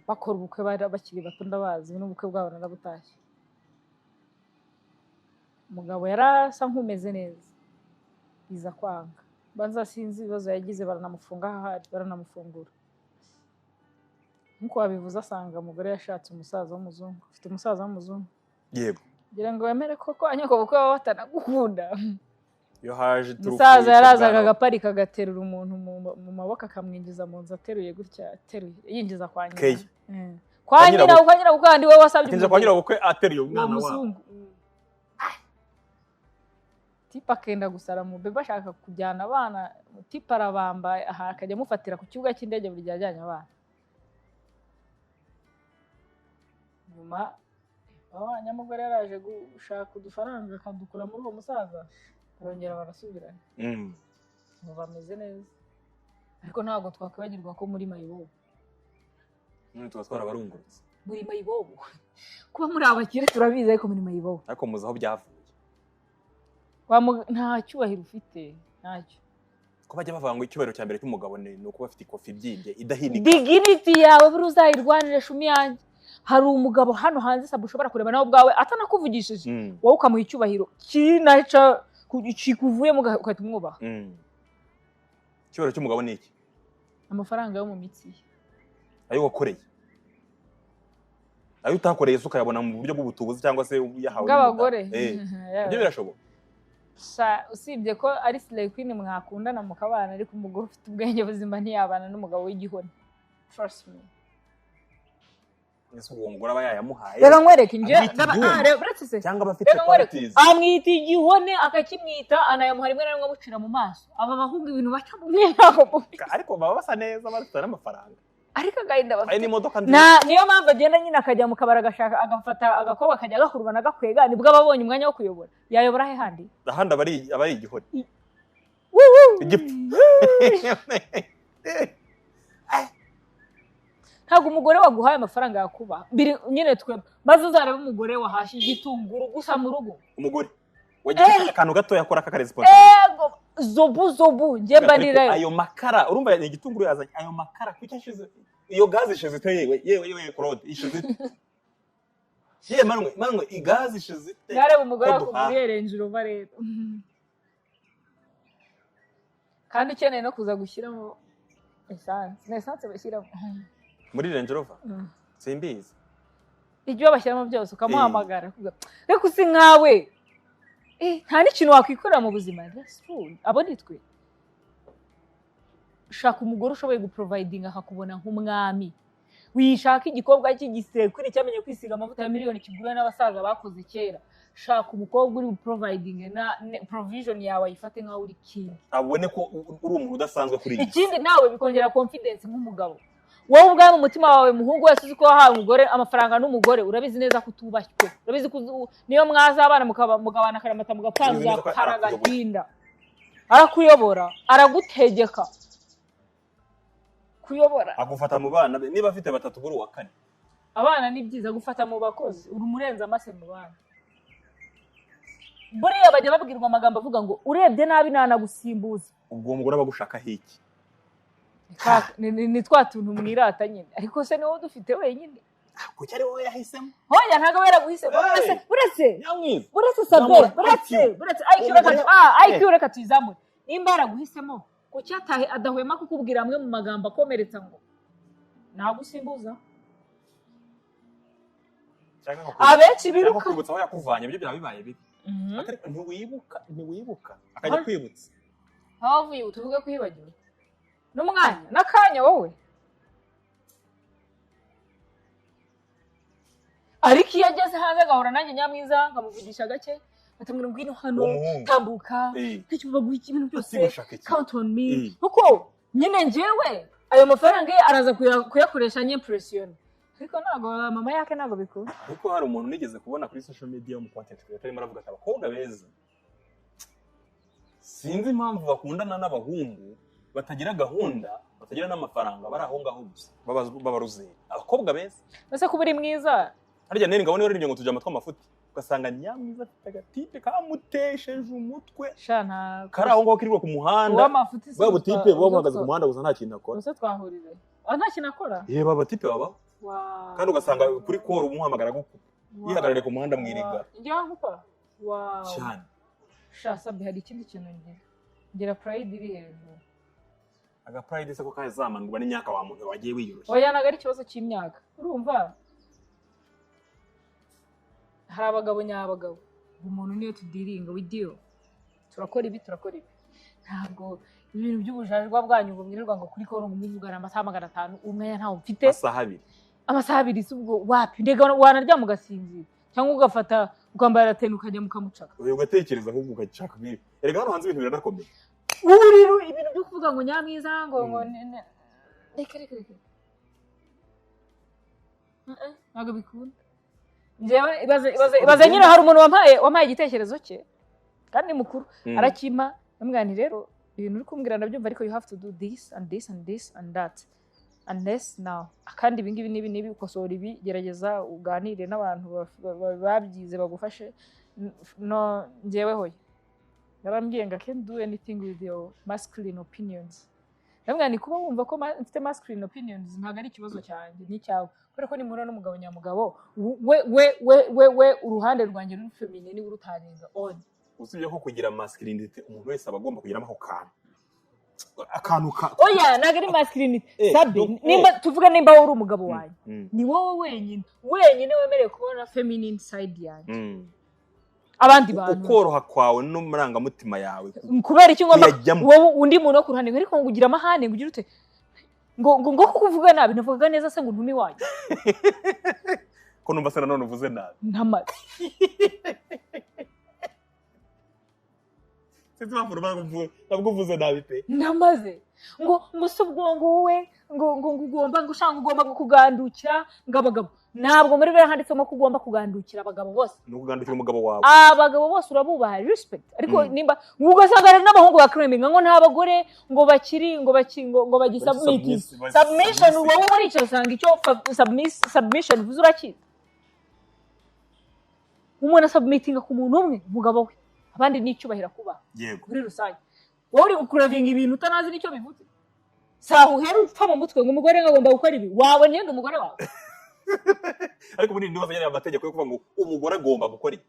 A: bakora ubukwe bari bakiri bato, ndabazi n'ubukwe bwabo narabutashye. Umugabo yari asa nk'umeze neza, biza kwanga, banza sinzi ibibazo yagize, baranamufunga, ahari baranamufungura. Nk'uko wabivuze, asanga umugore yashatse umusaza w'umuzungu, ufite umusaza w'umuzungu. Kugira ngo wemere koko anyoko bukwe baba batanagukunda.
B: Iyo haje iturufu
A: Umusaza
B: yitwa
A: yarazaga,
B: Bwana-
A: agaparika, agaterura umuntu mu maboko, akamwinjiza mu nzu ateruye gutya, ateruye, yinjiza kwa nyina.
B: Keya.
A: Kwa
B: Kwa
A: nyina.
B: nyirabukwe.
A: Kwa nyirabukwe, kandi wowe wasabye
B: Akinjira kwa
A: umugeni.
B: nyirabukwe ateruye
A: Uwo
B: umwana wabo.
A: muzungu tipe akenda gusara mu bebe, ashaka kujyana abana, tipe arabamba aha, akajya amufatira ku kibuga cy'indege buri gihe ajyanye abana. Nyuma nyamugore yaraje gushaka udufaranga, akadukura muri uwo musaza, barongera barasubirana. Ubu bameze neza, ariko ntabwo twakwibagirwa ko muri mayibobo.
B: None tuba twarabarungurutse.
A: Muri mayibobo, kuba muri abakire turabizi, ariko muri mayibobo.
B: Ariko muzi aho byavuye.
A: Nta cyubahiro ufite, ntacyo.
B: Ko bajya bavuga ngo icyubahiro cya mbere cy'umugabo ni ukuba afite ikofi ibyimbye idahinika.
A: Dignity yawe buri uzayirwanire, shumi yanjye. Hari umugabo hano hanze sabu ushobora kureba nawe ubwawe atanakuvugishije, wowe ukamuha icyubahiro kinaca kikuvuyemo, ugahita umwubaha.
B: Icyubahiro cy'umugabo ni iki?
A: Amafaranga yo mu mitsi ye.
B: Ayo wakoreye, ayo utakoreye se ukayabona mu buryo bw'ubutubuzi cyangwa se uyahawe
A: bw'abagore.
B: n'umudamu. Ibyo birashoboka.
A: Sha, usibye ko ari slay queen mwakundana mukabana, ariko umugore ufite ubwenge buzima ntiyabana n'umugabo w'igihone, trust me.
B: Ese uwo mugore aba yayamuhaye?
A: Reka nkwereke njye
B: Amwita igihone.
A: Reba, uretse se
B: Cyangwa aba afite
A: Reka nkwereke.
B: qualities?
A: Amwita igihone, akakimwita, anayamuha rimwe na rimwe amucira mu maso. Aba bahungu ibintu baca mu mwenda mubi.
B: Ariko baba basa neza, bafite n'amafaranga.
A: Ariko agahinda
B: Hari
A: bafite
B: n'imodoka nziza.
A: Na niyo mpamvu agenda nyine akajya mu kabari, agashaka, agafata agakobwa, akajya agakurubana, agakwega, nibwo aba abonye umwanya wo kuyobora. Yayobora he handi?
B: Ahandi aba ari igihore, igipfu.
A: Ntabwo umugore waguhaye amafaranga yakuba biri nyine twe, maze uzarebe umugore wahashye igitunguru gusa mu rugo.
B: Umugore wagize akantu gatoya akora k'akaresponsibility.
A: Ego, zobu zobu, njye mba nirayo.
B: Ayo makara, urumva ni igitunguru yazanye, ayo makara kuki ashize? Iyo gaze ishize ite? Yewe yewe yewe, Claude, ishize ite? Yewe manwe manwe, igaze ishize ite?
A: Yareba umugore
B: Ko duhaha.
A: wakuguriye Range Rover rero, kandi ukeneye no kuza gushyiramo essence, na essence bashyiramo
B: Muri Range Rover? Simbizi.
A: Ibyo bashyiramo byose, ukamuhamagara akavuga, reka usi nkawe. Nta n'ikintu wakwikorera mu buzima. That's true. Abo ni twe. Shaka umugore ushoboye guprovidinga, akakubona nk'umwami. Wishaka igikobwa cy'igisekuru cyamenye kwisiga amavuta ya miliyoni, kigura n'abasaza bakoze kera. Shaka umukobwa uri buprovidinge na provision yawe, ayifate nk'aho uri king.
B: Abone ko uri umuntu udasanzwe kuri iyi si.
A: Ikindi nawe bikongera confidence nk'umugabo. Wowe ubwawe mu mutima wawe, muhungu wese uzi ko wahawe umugore amafaranga n'umugore, urabizi neza ko utubashywe, urabizi ko niyo mwazabana mugabana akaramata mugapanga,
B: Urabizi neza ko
A: uzapfana
B: arakuyobora.
A: Agahinda. Arakuyobora, aragutegeka, kuyobora.
B: Agufata mu bana be, niba afite batatu buri uwa kane.
A: Abana ni byiza gufata mu bakozi, uri umurenze amase mu bana. Buriya bajya babwirwa amagambo avuga ngo urebye nabi nanagusimbuza.
B: Ubwo uwo mugore aba agushakaho iki?
A: Ni twa tuntu mwirata nyine, ariko se ni wowe udufite wenyine?
B: Kuki ari wowe yahisemo?
A: Hoya, ntabwo aba yaraguhisemo.
B: Hey!
A: Uretse
B: Nyamwiza.
A: Uretse sabe.
B: Zamura
A: Uretse
B: IQ.
A: Uretse IQ, reka IQ reka tuyizamure. Nimba yaraguhisemo, kuki atahe adahwema kukubwira amwe mu magambo akomeretsa ngo nagusimbuza?
B: Cyangwa akakwibutsa-
A: Abenshi
B: cyangwa
A: biruka.
B: kwibutsa aho yakuvanye, ibyo byaba bibaye bibi. Ntiwibuka, ntiwibuka, akajya kwibutsa.
A: Aho wavuye ubu, tuvuge ko yibagiwe n'umwanya n'akanya wowe. Ariko iyo ageze hanze agahura nanjye nyamwiza, nkamuvugisha gake, batamubwira ngwino hano.
B: Uwo muhungu.
A: Tambuka. Ntacyo baguha, ibintu byose.
B: Ati gushaka iki?
A: Count on me. Kuko nyine njyewe ayo mafaranga ye araza kuyakoresha nyimpression, ariko ntabwo mama yake ntabwo bikunda.
B: Kuko hari umuntu nigeze kubona kuri social media wo mu content creator arimo aravuga ati abakobwa beza sinzi impamvu bakundana n'abahungu batagira gahunda, batagira n'amafaranga, bari aho ngaho gusa b'abaruzeri, abakobwa beza.
A: Ese kuba uri mwiza?
B: Harya nene ngabo niwe waririmbye ngo tujya amatwi amafuti, ugasanga nyamwiza afite agatipe kamutesheje umutwe,
A: Sha, nta
B: kari aho ngaho kirirwa ku muhanda.
A: Uw'amafuti si
B: Bwa butipe buba buhagaze ku
A: ubwo
B: muhanda gusa, nta kintu akora.
A: Ubwo twahurire ah, nta kintu akora.
B: Yeba, abatipe babaho. Kandi ugasanga kuri call umuhamagara gukupa, yihagarariye ku muhanda mu iriga.
A: Njya nkupa, wow.
B: Cyane.
A: Sha sabye, hari ikindi kintu ngira pride iri hejuru.
B: Aga pride se ko kazamanurwa n'imyaka, wa muntu wagiye wiyoroshya?
A: Oya, ntabwo ari ikibazo cy'imyaka. Urumva hari abagabo nyabagabo, umuntu niyo tudealinga, we deal, turakora ibi, turakora ibi. Ntabwo ibintu by'ubujajwa bwanyu ngo mwirirwa ngo kuri call ngo muvugana amasaha 500, umwanya ntawo mfite.
B: Amasaha 2.
A: Amasaha 2 si ubwo wapi, ndega wanaryama ugasinzira, cyangwa ugafata ukambara teni ukajya mukamucaka.
B: Uyu ugatekereza ahubwo ugashaka nk'ibi. Erega hano hanze ibintu biranakomeye.
A: Ubu ibintu byo kuvuga ngo nyamwiza ngo reka reka reka. Ntabwo bikunda. Njyewe ibaze nyine, hari umuntu wampaye igitekerezo cye kandi mukuru, arakimpa, ndamubwira nti rero ibintu uri kumbwira ndabyumva, ariko you have to do this and this and this and that and this now, kandi ibi ngibi n'ibi n'ibi, ukosora ibi, gerageza uganire n'abantu babyize bagufashe. No njyewe hoya, yarambwiye ngo I can't do anything with your masculine opinions. Ndamubwira ni kuba wumva ko mfite masculine opinions ntabwo ari ikibazo cyanjye n'icyawe, kubera ko nimura n'umugabo nyamugabo, we we we we we uruhande rwanjye ruri feminine niwe urutaringa on.
B: Usibye ko kugira masculinity, umuntu wese aba agomba kugiramo ako kantu, akantu ka
A: Oya, ntabwo ari masculinity. Sabe,
B: no,
A: nimba tuvuga, nimba wowe uri umugabo wanjye, ni wowe wenyine wenyine wemerewe kubona feminine side yanjye. Abandi bantu
B: Ukoroha kwawe n'amarangamutima yawe.
A: Kubera icyo ngomba
B: Kuyajyamo.
A: Wowe undi muntu wo ku ruhande ngo ariko ngo ugira amahane, ngo ugire ute, ngo kuvuga nabi, navugaga neza se ngo ntume iwanyu?
B: Ko numva se nanone uvuze nabi?
A: Ntamaze.
B: Sinzi impamvu numva ntabwo uvuze nabi pe.
A: Ndamaze ngo se ubwo ngo wowe ngo ugomba ngo ushaka ugomba ngo kugandukira ngo abagabo. Ntabwo muri biriya handitsemo ko ugomba kugandukira abagabo bose.
B: Ni ukugandukira umugabo wawe.
A: Abagabo bose urabubaha, respect, ariko nimba ugasanga hari n'abahungu bakreminga ngo nta bagore ngo bakiri ngo baki ngo bagisubmit. Submission, wowe muri icyo usanga icyo submission bivuze urakizi. Umuntu asubmitinga ku muntu umwe, umugabo we, abandi ni icyubahiro kubaha. Muri rusange wowe uri gucravinga ibintu utanazi n'icyo bivuze, saha uhera upfa mu mutwe ngo umugore ngo agomba gukora ibi, wawe ngenda umugore wawe.
B: Ariko muri niba yari amategeko yo kuvuga ngo umugore agomba gukora ibi,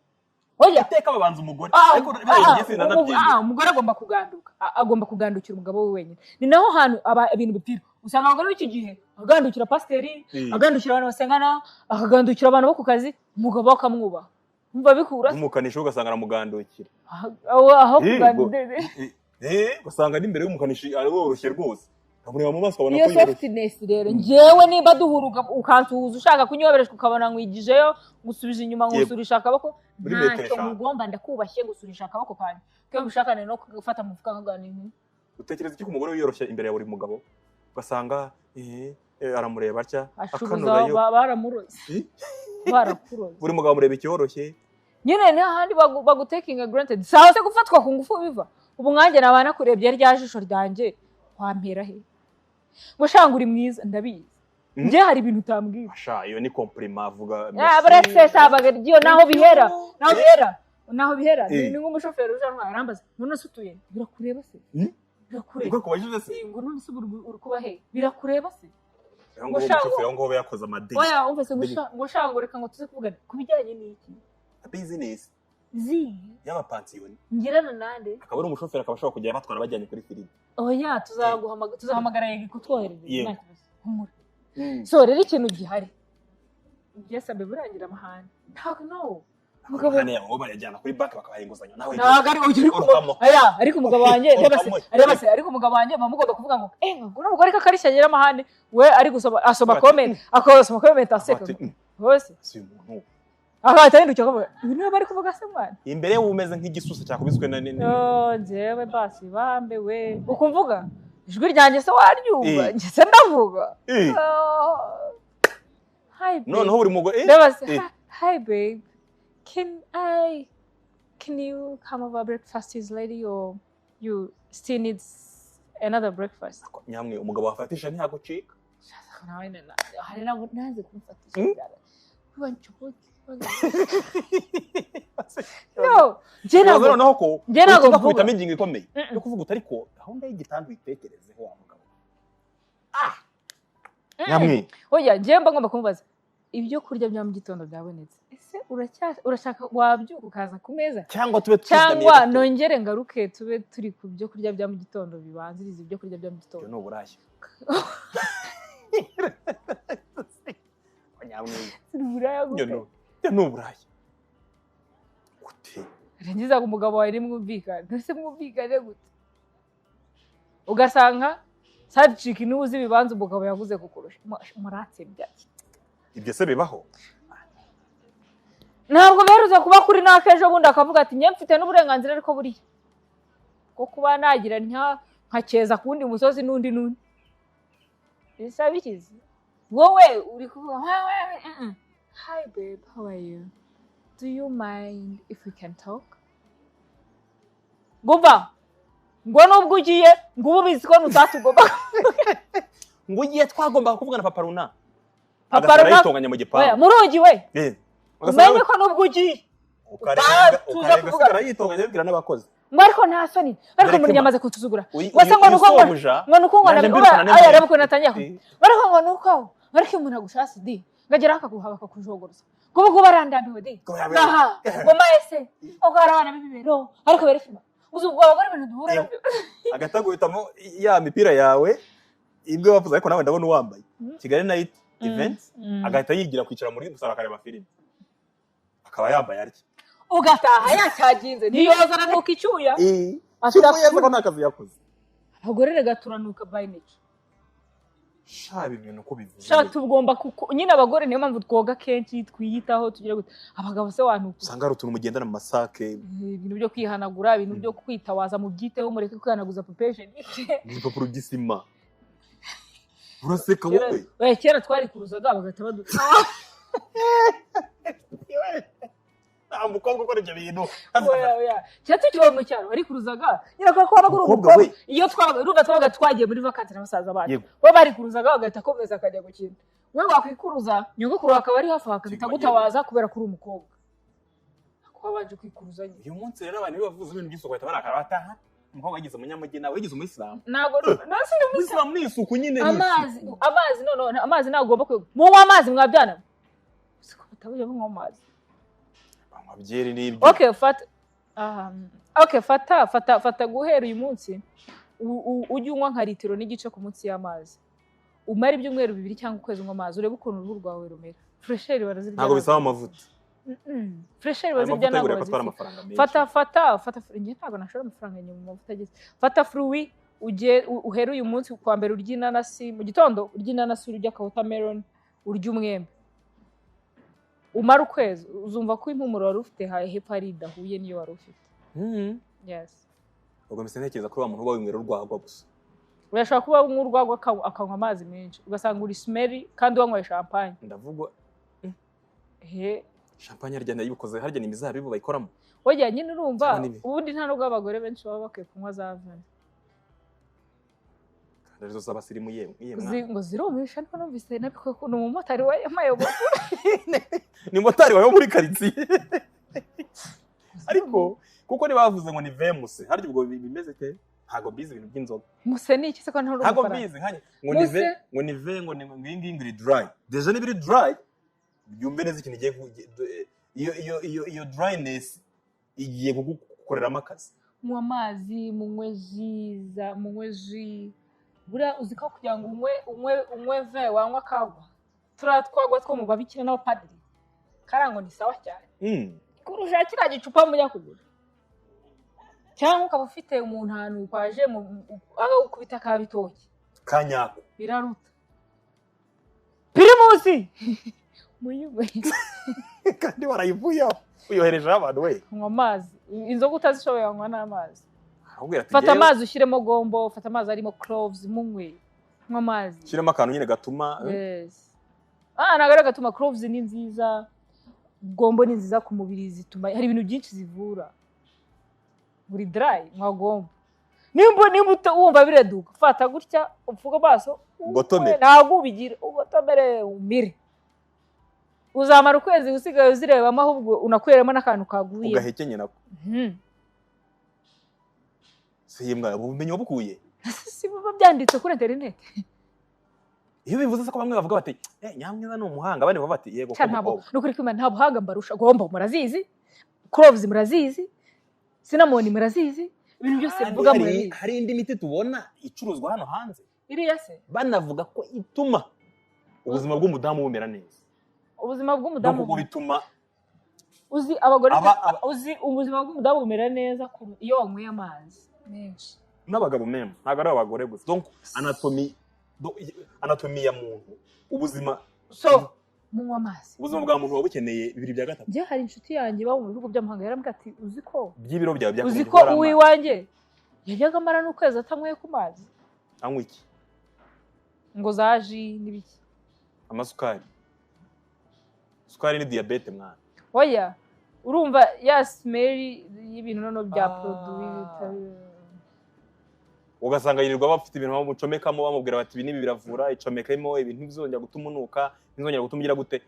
A: Oya.
B: iteka babanza umugore. Ariko biriya njye sinanabyemera.
A: Umugore agomba kuganduka, agomba kugandukira umugabo we wenyine. Ni naho hantu aba ibintu bipfira. Usanga abagore b'iki gihe agandukira pasiteri, agandukira abantu basengana, akagandukira abantu bo ku kazi, umugabo we akamwubaha. Umva bikura.
B: N'umukanishi we ugasanga aramugandukira.
A: Aho
B: Ubwo-
A: kugandukira.
B: Ugasanga n'imbere y'umukanishi aroroshye rwose. Ukamureba mu maso ukabona
A: Iyo
B: ko yoroshye.
A: Softness rero, njyewe nimba duhura ukansuhuza ushaka kunyobereshwa, ukabona nkwigijeyo, ngusubije inyuma, ngusurisha akaboko,
B: Muri metero
A: ntacyo
B: 5.
A: Nkugomba, ndakubashye, ngusurisha akaboko kanjye. Iyo mbishakane no gufata mu mufuka nkaganira.
B: Utekereza iki ku mugore wiyoroshya imbere ya buri mugabo, ugasanga aramureba atya,
A: Acuruza.
B: Akanurayo?
A: Baramuroze.
B: Eh?
A: Barakuroze.
B: Buri mugabo amureba icyoroshye.
A: Nyine ni hahandi bagutekinga granted. Sawa se, gufatwa ku ngufu biva ubu nkanjye naba nakurebye rya jisho ryanjye, wampera he ngo shanga uri mwiza? Ndabizi. Njye hari ibintu utambwira.
B: Sha, iyo ni compliment, avuga.
A: Ah, buretse sabaga ryo naho bihera, naho bihera, naho bihera.
B: Eh.
A: Ni nk'umushoferi uje hano arambaza ngo none se utuye? Birakureba se? Birakureba?
B: Ubwo kubajije se?
A: Ngo none se ubu uri kuba he? Birakureba se?
B: Aho ngaho
A: Ngo sha,
B: umushoferi aho ngaho yakoze amadeni.
A: Oya, umva se, ngo sha, ngo reka ngo tuze kuvugana ku bijyanye n'iki?
B: Business.
A: Zi
B: y'abapansiyoni.
A: Ngirana nande?
B: Akaba ari umushoferi, akaba ashobora kujya abatwara bajyanye kuri filime.
A: Oya, tuzaguhamagara, tuzahamagara yego kutwoherereza.
B: Yego.
A: Nta kibazo, humura. So rero ikintu gihari, byasabe burangira amahane, ntabwo no umugabo
B: Amahane yabo bayajyana kuri banki bakabaha inguzanyo nawe.
A: Ntabwo ari ujya uri
B: Urukamo.
A: Aya, ariko umugabo wanjye, reba se,
B: Urukamo.
A: reba se, ariko umugabo wanjye muba mugomba kuvuga ngo ngo n'umugore ko akarishya agira amahane, we ari gusoma, asoma
B: Ati,
A: comment, akasoma comment aseka.
B: Ati,
A: Bose
B: si uyu muntu
A: agahita ahindukira akavuga ibi niba bari kuvuga se mwana.
B: Imbere ye umeze nk'igisusa cyakubiswe na
A: Oh, njyewe basi bambe we, ukumvuga ijwi ryanjye se waryumva?
B: Eh.
A: Njye se ndavuga.
B: Eh.
A: Oh. Hi babe.
B: Noneho buri mugore
A: Reba se,
B: eh.
A: Hi babe. Can you come over? Breakfast is ready, or you still need another breakfast?
B: Nyamwe umugabo wafatisha ntiyagucika.
A: Nawe hari nabo nanze kumfatisha. Kuba ncokoke. No, njye
B: Ntabwo
A: ntabwo
B: noneho ko
A: Njye ntabwo
B: uhita
A: mvuga.
B: kubitamo ingingo ikomeye yo kuvuga uti ariko gahunda y'igitanda uyitekerezeho wa mugabo. Nyamwe
A: Oya, njye mba ngomba kumubaza ibyo kurya bya mu gitondo byabonetse, ese urashaka wabyuka ukaza ku meza,
B: cyangwa tube twizigamiye
A: cyangwa
B: gato.
A: Nongere ngaruke tube turi ku byo kurya bya mu gitondo bibanziriza ibyo kurya bya mu
B: Ibyo
A: gitondo?
B: ni uburaya, nyamwe.
A: Uburaya
B: Ibyo
A: gute?
B: ibyo ni uburaya gute?
A: Rangiza ngo umugabo wawe nimwumvikane, ese mwumvikane gute? Ugasanga side chick niwe uzi ibibanza umugabo yaguze kukurusha. Muratsebya.
B: Ibyo se bibaho?
A: Ntabwo biherutse kuba kuri naka ejo bundi akavuga ati njye mfite n'uburenganzira, ariko buriya bwo kuba nagira nkakeza ku wundi musozi n'undi n'undi bisa bikize. Wowe uri kuvuga "Hi babe, how are you? Do you mind if we can talk?" Ngumva ngo nubwo ugiye, ngo ubu ubizi ko nutatugomba.
B: Ngo ugiye twagombaga kuvugana papa runa.
A: Papa
B: Agasara
A: runaka-
B: yitonganya mu
A: Oya,
B: gipangu.
A: murugi we,
B: Ugasanga
A: umenye ko nubwo ugiye
B: ukarenga
A: tuza
B: ukarenga
A: kuvugana.
B: asigara yitonganya abibwira n'abakozi.
A: Ngo ariko nta soni, ariko
B: Dore
A: muri
B: Kema.
A: yamaze kunsuzugura.
B: Uyu
A: Ngo se ngo nuko ngo
B: sobuja,
A: ngo nuko ngo
B: naje mbirukana
A: aya
B: neza.
A: reba ukuntu atangiye
B: Eh.
A: ngo ariko ngo nuko ariko iyo umuntu agushatse di ngagera akaguha bakakujogoroza, ngo ubu ngubu arandambiwe di.
B: Ngo
A: Ngaha ngo maese ngo hari abana b'ibibero, ariko berekema uzi ubwo abagore ibintu duhura
B: Eh.
A: nabyo.
B: Agahita aguhitamo ya mipira yawe ibyo bavuze, ariko nawe ndabona uwambaye Kigali Night Event. Agahita yigira kwicara muri salo akareba filime, akaba yambaye atya.
A: Ugataha yacyaginze, ntiyoza, aranuka icyuya. Afite
B: Cyuko ko nta kazi yakoze.
A: Abagore rega turanuka by nature.
B: Sha, ibi bintu uko bivuze.
A: Sha, tugomba kuko nyine abagore niyo mpamvu twoga kenshi, twiyitaho, tugira gute. Abagabo se wanuka?
B: Usanga hari utuntu mugendana mu masake.
A: Ibintu byo kwihanagura, ibintu byo kwitawaza, mubyiteho, mureke kwihanaguza papier hygiénique.
B: Ibipapuro by'isima, uraseka wowe.
A: Oya, kera twarikuruzaga bagahita badu
B: Nta mukobwa ukora ibyo bintu.
A: Oya, oya, kera tukiba mu cyaro warikuruzaga nyine kubera ko wabaga uri
B: Umukobwa
A: umukobwa.
B: we.
A: Iyo twabaga, urumva, twabaga twagiye muri vakansi na basaza bacu,
B: Yego.
A: bo barikuruzaga bagahita akomeza akajya gukina. We wakwikuruza, nyogokuru akaba ari hafi aho akahita agutabaza kubera ko uri umukobwa, ko wabanje kwikuruza nyine.
B: Uyu munsi rero abantu iyo bavuze ibintu by'isuku bahita barakara, bataha umukobwa yigize umunyamujyi, nawe yigize umuyisilamu.
A: Ntabwo nasi.
B: Umuyisilamu ni isuku nyine, ni
A: Amazi.
B: isuku.
A: Amazi, no, amazi ntabwo ugomba kwiga munywa amazi mwabyana, siko batabujya munywa amazi.
B: Banywa byeri n'ibyo.
A: Okay, fata, okay, fata fata fata guhera uyu munsi ujye unywa nka litiro n'igice ku munsi y'amazi, umare ibyumweru 2 cyangwa ukwezi unywa amazi, urebe ukuntu uruhu rwawe rumera. Fraîcheur barazirya.
B: Ntabwo bisaba amavuta.
A: Fraîcheur
B: Ayo
A: barazirya.
B: mavuta
A: Ntabwo
B: yigurira ko atwara
A: bazisiga.
B: amafaranga menshi.
A: Fata, fata, fata. Njye ntabwo nashora amafaranga inyuma mu mavuta ageze. Fata fruit. Ujye uhere uyu munsi ku wa mbere urya inanasi mu gitondo, urya inanasi, urya aka watermelon, urya umwembe, umara ukwezi, uzumva ko impumuro wari ufite hepfo hari idahuye n'iyo wari ufite. Yes.
B: Ubwo mpise ntekereza kuri wa muntu uba winywera urwagwa gusa.
A: Urashobora kuba unywa urwagwa, akanywa amazi menshi, ugasanga uri smelly kandi wanyweye champagne.
B: Ndavuga.
A: He.
B: Champagne harya ndayibikoze, harya ni imizabibu bayikoramo?
A: Wajya nyine urumva.
B: Cyangwa
A: Ubundi nta nubwo abagore benshi baba bakwiye kunywa za vin.
B: Kandi arizo z'abasirimu, yewe yewe.
A: Ngo zirumisha, ariko numvise nabikuye ni umumotari wa mayobo.
B: Ni motari wawe wo muri karitsiye, ariko kuko ntibavuze ngo ni vemuse, harya ubwo bimeze te? Ntabwo mbizi ibintu by'inzoga.
A: Muse ni iki se, ko ntari
B: Ntabwo
A: umufaransa?
B: mbizi nkanjye ngo ni ve
A: Muse?
B: Ngo ni ve, ngo ni ngo iyi ngiyi ngo iri dry. Déjà niba iri dry, byumve neza ikintu igiye iyo dryness igiye kugukoreramo akazi.
A: Munywa amazi, munywe jus munywe jus. Buriya uzi ko kugira ngo unywe vin, wanywa akagwa, turiya twagwa two mu babikira n'abapadiri, karango ni sawa cyane kurusha kiriya gicupa mujya kugura. Cyangwa ukaba ufite umuntu ahantu kwaje akagukubita ka bitoki.
B: Kanyako.
A: Biraruta Primus muyinywe.
B: Kandi warayivuyeho uyoherejeho abantu we.
A: Nywa amazi. Inzoga utazishoboye, wanywa n'amazi.
B: Arakubwira ati
A: Fata
B: "Jyewe
A: amazi ushyiremo gombo, fata amazi arimo cloves, munywe, nywa amazi.
B: Shyiramo akantu nyine gatuma
A: Yes, ah, ntabwo ari agatuma. Cloves ni nziza, gombo ni nziza ku mubiri, zituma hari ibintu byinshi zivura. Buri dry, nywa gombo. Nimba wumva bireduka, fata gutya, upfuke amaso, unywe.
B: Ugotomere.
A: Ntabwo ubigira, ugotomere, umire. Uzamara ukwezi usigaye uzirebamo, ahubwo unakuremo n'akantu kaguye.
B: Ugahekenye nako. Si mbwa, ubumenyi wabukuye?
A: Si biba byanditse kuri interineti?
B: Iyo bivuze se ko bamwe bavuga bati: "Eh, Nyamwiza ni umuhanga", abandi bavuga bati: "Yego ko
A: Cya, ntabwo
B: mukobwa."
A: ni ukuri kwimana, nta buhanga mbarusha. Gombo murazizi, cloves murazizi, cinnamon murazizi, ibintu byose
B: Kandi
A: mvuga murabizi.
B: Hari indi miti tubona icuruzwa hano hanze,
A: Iriya se?
B: banavuga ko ituma ubuzima bw'umudamu bumera neza.
A: Ubuzima bw'umudamu?
B: No kuko bituma
A: Uzi abagore Uzi ubuzima bw'umudamu bumera neza iyo wanyweye amazi menshi.
B: N'abagabo même, ntabwo ari abagore gusa. Donc anatomy, anatomy ya muntu, ubuzima
A: So munywa amazi.
B: Ubuzima bwa muntu buba bukeneye 2/3
A: Njye hari inshuti yanjye iba mu bihugu by'amahanga, yarambwira ati: "Uzi ko
B: by'ibiro byawe
A: uzi
B: byakagombye
A: ko
B: kuba ari amazi."
A: uwiwanjye yajyaga amara n'ukwezi atanyweye ku mazi."
B: Anywa iki?
A: Ngo za jus n'ibiki.
B: Amasukari, isukari ni diyabete, mwana.
A: Oya, urumva ya smell y'ibintu noneho bya produit
B: Ugasanga yirirwa bafite ibintu bamucomekamo, bamubwira bati: "Ibi n'ibi biravura, icomekemo ibintu, ntibizongera gutuma unuka, ntibizongera gutuma ugira gute."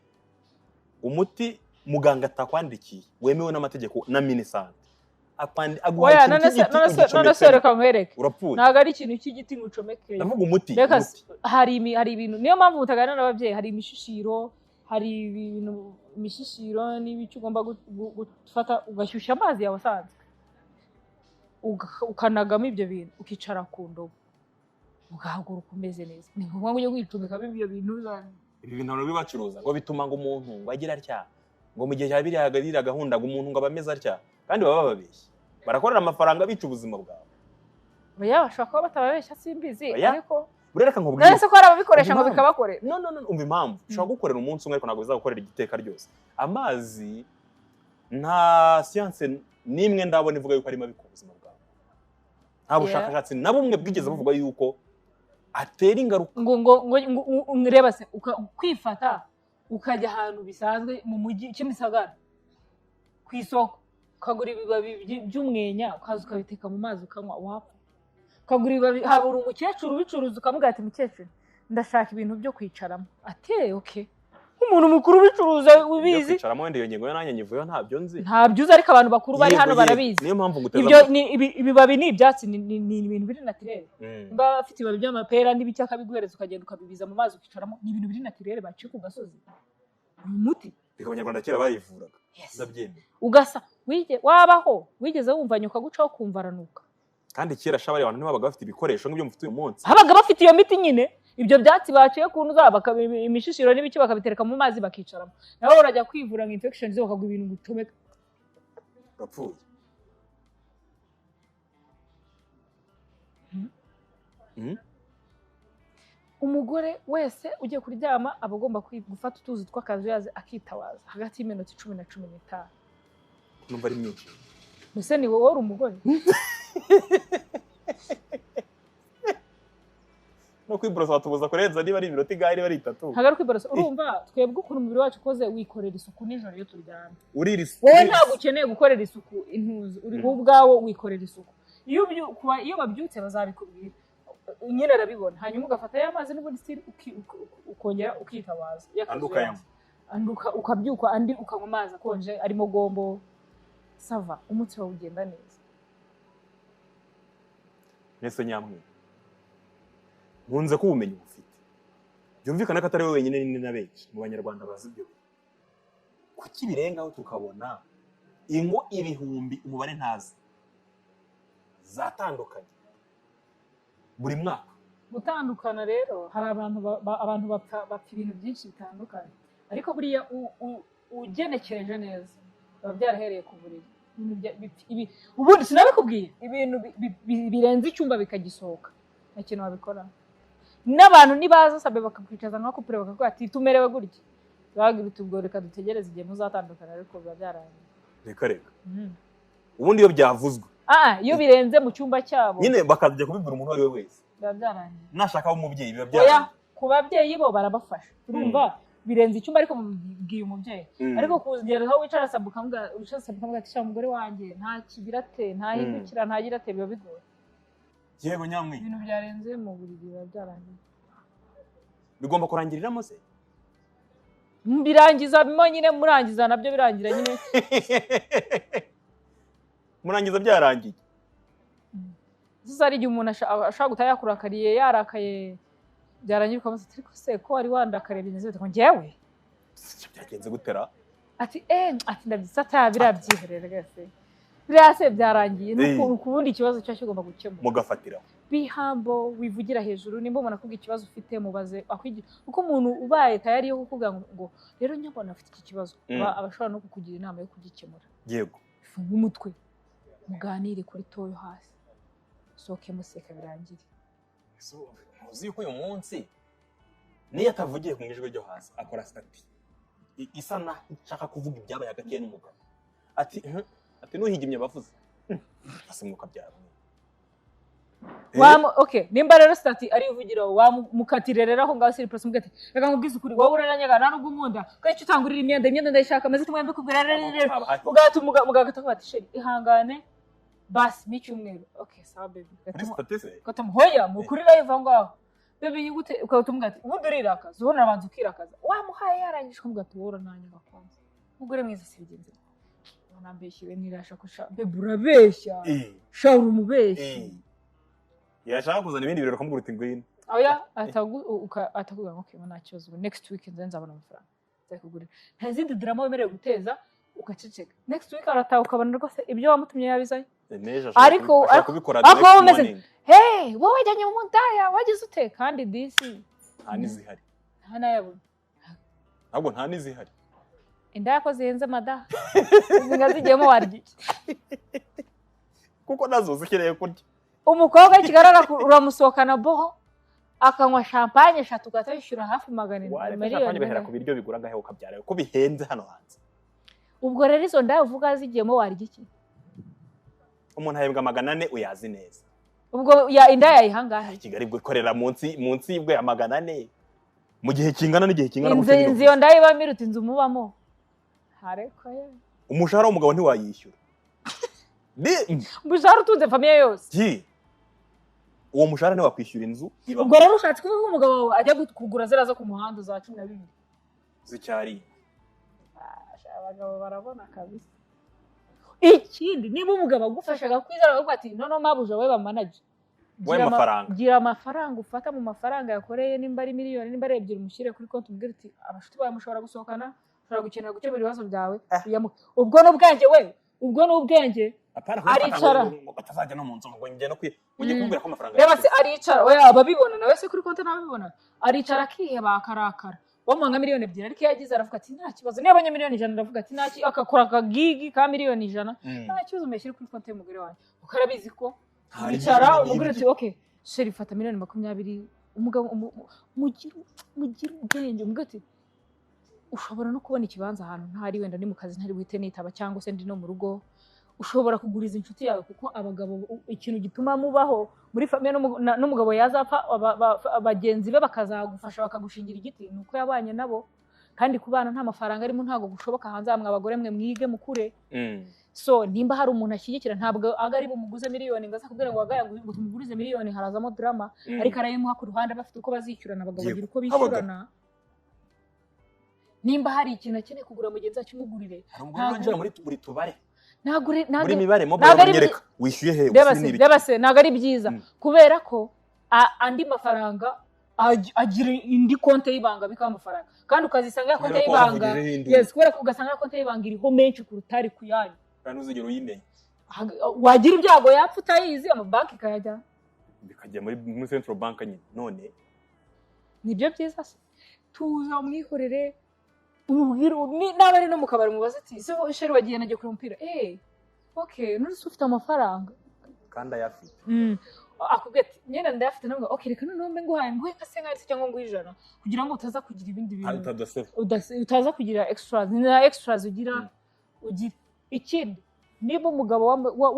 B: Umuti muganga atakwandikiye wemewe n'amategeko na Minisante aguha
A: Oya,
B: ikintu
A: none se
B: cy'igiti,
A: none se
B: ugicometsemo.
A: reka nkwereke.
B: Urapfuye.
A: Ntabwo ari ikintu cy'igiti ngo ucomeke.
B: Ndavuga umuti.
A: Reka
B: Umuti.
A: Hari ibintu, niyo mpamvu mutaganira n'ababyeyi. Hari imishishiro, hari ibintu, imishishiro n'ibiki ugomba gufata, ugashyushya amazi yawe asanzwe, ukanagamo ibyo bintu, ukicara ku ndobo, ugahaguruka umeze neza. Ni ngombwa ngo ujye kwicomekamo ibyo bintu.
B: Ibi bintu abantu bacuruza ngo bituma ngo umuntu ngo agira atya, ngo mu gihe cya biriya gahunda ngo umuntu ngo aba ameze atya, kandi baba bababeshya, barakorera amafaranga bica ubuzima bwawe.
A: Oya, bashobora kuba batababeshya, simbizi.
B: Oya.
A: Ariko
B: Buriya reka nkubwire.
A: None se ko hari ababikoresha ngo
B: Umva impamvu.
A: bikabakorera?
B: No, no, no, umva impamvu. Ushobora gukorera umunsi umwe, ariko ntabwo bizagukorera igiteka ryose. Amazi nta siyanse n'imwe ndabona ivuga yuko ari mabi ku buzima bwawe. Nta bushakashatsi na bumwe bwigeze buvuga yuko atera ingaruka.
A: Ngo reba se, kwifata ukajya ahantu bisanzwe mu mujyi Kimisagara ku isoko, ukagura ibibabi by'umwenya, ukaza ukabiteka mu mazi ukanywa, wapfa? Ukagura ibibabi, habura umukecuru ubicuruza, ukamubwira ati: "Mukecuru, ndashaka ibintu byo kwicaramo." Ati: "Okay." Nk'umuntu mukuru ubicuruza
B: Ibyo
A: ubizi.
B: kwicaramo, wenda iyo ngingo yo nanjye nyivuyeho, ntabyo nzi.
A: Ntabyo uzi, ariko abantu bakuru bari
B: Yego,
A: hano
B: yego.
A: barabizi.
B: Niyo mpamvu nguteze
A: Ibyo
B: amatwi.
A: ni ibibabi, ni ibyatsi, ni ibintu biri naturel. Niba afite ibibabi by'amapera n'ibiki, akabiguhereza, ukagenda ukabibiza mu mazi, ukicaramo. Ni ibintu biri naturel baciye ku gasozi, ni umuti.
B: Reka, Abanyarwanda kera barivuraga.
A: Yes.
B: Ndabyemera.
A: Ugasa wige wabaho wigeze wumva nyuka gucaho kumva aranuka?
B: Kandi kera sha, bariya abantu ntibabaga bafite ibikoresho nk'ibyo mufite uyu munsi.
A: Babaga bafite iyo miti nyine, ibyo byatsi baciye ku nzu, imishishiro n'ibiki, bakabitereka mu mazi bakicaramo. Nawe urajya kwivura nka infection, bakaguha ibintu ngo ucomeke.
B: Urapfuye.
A: Umugore wese ugiye kuryama aba agomba gufata utuzi tw'akazuyazi akitabaza hagati y'iminota 10 na 15.
B: Numva ari myinshi.
A: Mbese ni wowe uri umugore?
B: No kwiborosa batubuza kurenza niba ari iminota ingahe, niba ari 3.
A: Ntabwo ari kwiborosa, urumva twebwe ukuntu umubiri wacu ukoze wikorera isuku nijoro iyo turyamye.
B: Urira isuku.
A: Wowe ntabwo ukeneye gukorera isuku intuzi, uri wowe ubwawe wikorera isuku. Iyo babyutse bazabikubwira. Nyine arabibona, hanyuma ugafata ya mazi n'ubundi still ukongera ukitabaza.
B: Andi ukayanywa.
A: Andi ukabyuka, andi ukanywa amazi akonje arimo gombo. Ça va, umutsi wawe ugenda neza.
B: Nese nyamwe. Nkunze ko ubumenyi bufite. Byumvikana ko atari wowe wenyine, ni na benshi mu Banyarwanda bazi ibyo bintu. Kuki birengaho tukabona ingo ibihumbi umubare ntazi zatandukanye buri mwaka?
A: Gutandukana rero hari abantu abantu bapfa ibintu byinshi bitandukanye, ariko buriya ugenekereje neza biba byarahereye ku buriri. Ubundi sinabikubwiye, ibintu birenze icyumba bikagisohoka nta kintu wabikora. N'abantu nibaza sabe bakakwicaza nka couple bakakubwira ati tumerewe gutya, bagira uti ubwo reka dutegereze igihe muzatandukana, ariko biba byarangiye.
B: Reka reka. Ubundi iyo byavuzwe,
A: iyo birenze mu cyumba cyabo
B: nyine bakajya kubibwira umuntu uwo ari we wese,
A: biba byarangiye.
B: Nashaka umubyeyi biba
A: Oya,
B: byarangiye.
A: ku babyeyi bo barabafasha, urumva birenze icyumba ariko mubwiye umubyeyi. Ariko kugera aho wicara sabe ukamubwira ati sha mugore wanjye nta kigira ate, ntahindukira, ntagira ate, biba bigoye.
B: Yego nyamwe.
A: Ibintu byarenze mu buriri biba byarangiye.
B: Bigomba kurangiriramo se?
A: Birangiza mo nyine, murangiza nabyo birangira nyine.
B: Murangiza byarangiye.
A: Sasa hari igihe umuntu ashobora gutaha yakurakariye, yarakaye, byarangira ukamubaza ati ariko se ko wari wandakariye bimeze bite? Ngo njyewe?
B: Byagenze gutera?
A: Ati ati ndabyisata biriya byiherere rwose. Biriya se byarangiye. Ni ukubundi ikibazo cyo kigomba gukemuka.
B: Mugafatira.
A: Be humble, wivugira hejuru, nimba umuntu akubwira ikibazo ufite mubaze akwigira. Kuko umuntu ubaye tayari yo kukubwira ngo rero nyabona afite iki kibazo, aba ashobora no kukugira inama yo kugikemura. Funga umutwe, muganire kuri toyo hasi, sohoke museka birangire.
B: Uzi yuko uyu munsi niyo atavugiye ku ijwi ryo hasi akora status isa naho ishaka kuvuga ibyabaye hagati ye n'umugabo, ati ati nuhigimye bavuze ase mwuka byaba.
A: Okay, nimba rero status ari ivugiro wamukatire rero aho ngaho siri plus, mugati reka nkubwize ukuri, wowe uranyaga nta nubwo unkunda, kuki utangurira imyenda ndayishaka maze tumwembe kubwira rero ugahita umugabo agahita ati chéri ihangane basi ni icyumweru, okay sawa baby.
B: Kuri status se?
A: Ugahita hoya mu kuri live aho ngaho baby yigute, ugahita umubwira ati ubundi urirakaza, ubona arabanza ukirakaza, wamuhaye yarangije ukamubwira ati wowe urananyaga kwanza umugore mwiza si bigenze wanambeshyiwe ntirasha kusha baby urabeshya sha uri umubeshyi.
B: Yashaka kuzana ibindi birori ukamubwira uti ngwino.
A: Oya, atakubwira ngo okay nta kibazo, next week nze nzabona amafaranga nzakugurira, nta zindi drama wemerewe guteza, ukaceceka. Next week arataha ukabona rwose ibyo wamutumye yabizanye.
B: N'ejo
A: Ariko
B: ashobora kubikora
A: ariko
B: the
A: wowe
B: next
A: umeze
B: morning.
A: Hey, wowe wajyanye mu ndaya wagize ute kandi disi
B: Nta n'izihari.
A: Nta n'ayabona.
B: Ntabwo nta n'izihari.
A: Indaya ko zihenze madaha, izi nga zigiyemo warya iki?
B: Kuko nazo zikeneye kurya.
A: Umukobwa w'i Kigali uramusohokana boho akanywa champagne 3 ugahita wishyura hafi 700.
B: Wareka
A: Miliyoni.
B: champagne bahera ku biryo bigura ngahe ukabyara ko bihenze hano hanze?
A: Ubwo rero izo ndaya uvuga zigiyemo warya iki?
B: Umuntu ahembwa 400 uyazi neza.
A: Ubwo ya indaya yayihangahe?
B: Kigali bwo ikorera munsi y'ubwo ya 400 mu gihe kingana n'igihe kingana
A: Inzu
B: gutyo nyine.
A: inzu iyo ndaya ibamo iruta inzu mubamo, hareko ye.
B: Umushahara w'umugabo ntiwayishyura.
A: Umushahara utunze famille yose.
B: Ji. Uwo mushahara ntiwakwishyura inzu ibamo.
A: Ubwo rero ushatse kuvuga ko umugabo wawe ajya kugura ziriya zo ku muhanda za 12?
B: Zicyari.
A: Abagabo barabona kabisa. Ikindi, niba umugabo agufasha akakwizera akavuga ati no mabuja wowe bamanaje.
B: Wowe amafaranga.
A: Gira amafaranga ufata mu mafaranga yakoreye, nimba ari miliyoni, nimba ari 2, umushyire kuri konti, umubwire uti abashuti bawe mushobora gusohokana, ushobora gukenera gukemura ibibazo byawe, uyamuhe. Ubwo ni ubwenge we, ubwo ni ubwenge.
B: Apana.
A: Aricara.
B: Ngo batazajya no mu nzu ngo njye no kwi ujye kumbwira ko amafaranga
A: Reba se
B: yashize.
A: aricara, oya ababibona nawe se kuri konti ntabibona, aricara akiheba akarakara, bamuha nka miliyoni 2, ariko iyo yagize aravuga ati nta kibazo, niba abonye miliyoni 100 aravuga ati nta akakora akagigi ka miliyoni 100, nta kibazo, muyashyire kuri konti y'umugore wanjye kuko arabizi ko
B: Hari
A: wicara
B: ibintu
A: umugore
B: nk'ibyo.
A: uti okay. Chéri, fata miliyoni 20. Umugabo mugire ubwenge, umugabo ati ushobora no kubona ikibanza ahantu ntari, wenda ni mu kazi, ntari buhite nitaba, cyangwa se ndi no mu rugo. Ushobora kuguriza inshuti yawe, kuko abagabo ikintu gituma mubaho muri famille, n'umugabo yazapfa, bagenzi be bakazagufasha, bakagushingira igiti, ni uko yabanye nabo. Kandi kubana nta mafaranga arimo ntabwo gushoboka hanze aha. Mwe abagore mwe, mwige mukure. So nimba hari umuntu ashyigikira, ntabwo aga ari bumuguze miliyoni ngo aze akubwire ngo wagaya ngo tumugurize miliyoni, harazamo drama. Ariko arayimuha ku ruhande, bafite uko bazishyurana. Abagabo bagira uko bishyurana. Nimba hari ikintu akeneye kugura, mugenzi wacu umugurire.
B: Hari umugore winjira muri buri tubare,
A: Ntabwo ntabwo
B: muri mibare mobile,
A: ntabwo ari
B: banyereka wishyuye he?
A: Reba
B: Usi
A: se
B: n'ibiki?
A: Reba se, ntabwo ari byiza, kubera ko andi mafaranga agira indi konti y'ibanga abikaho amafaranga, kandi ukazisanga ya konti
B: Kubera ko
A: y'ibanga
B: wavugijeho induru.
A: Yes, kubera ko ugasanga ya konti y'ibanga iriho menshi kuruta ari ku yanyu.
B: Kandi ntuzigere uyimenya.
A: Wagira ibyago yapfa utayizi, amabanki ikayajya
B: bikajya muri central bank nyine none.
A: Nibyo byiza se? Tuza umwihorere, umubwire naba ari no mu kabari, mubaze ati: "Se chéri, wagiye?" "Nagiye kureba umupira." "Eh, okay, none se ufite amafaranga?"
B: Kandi ayafite.
A: Akubwira ati: "Nyine ndayafite." Nawe: "Okay, reka noneho mbe nguhaye, nguhe nka 50 se cyangwa nguhe 100, kugira ngo utaza kugira ibindi bintu
B: utadaseba."
A: Utaza kugira extras na extras ugira." Ugira ikindi, niba umugabo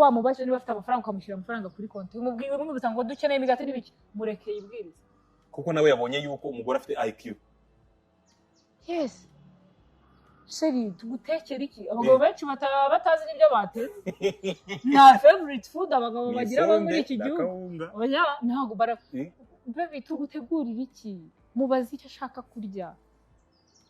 A: wamubajije niba afite amafaranga, ukamushyira amafaranga kuri konti, umubwira, umwibutsa ngo dukeneye imigati n'ibiki, mureke yibwirize.
B: Kuko nawe yabonye yuko umugore afite IQ.
A: Yes, chéri, tugutekera iki? Abagabo benshi batazi n'ibyo batetse, nta favorite food abagabo bagira bo muri iki gihugu. Oya, ntabwo bara "Baby, tugutegurira iki?" Mubaze icyo ashaka kurya.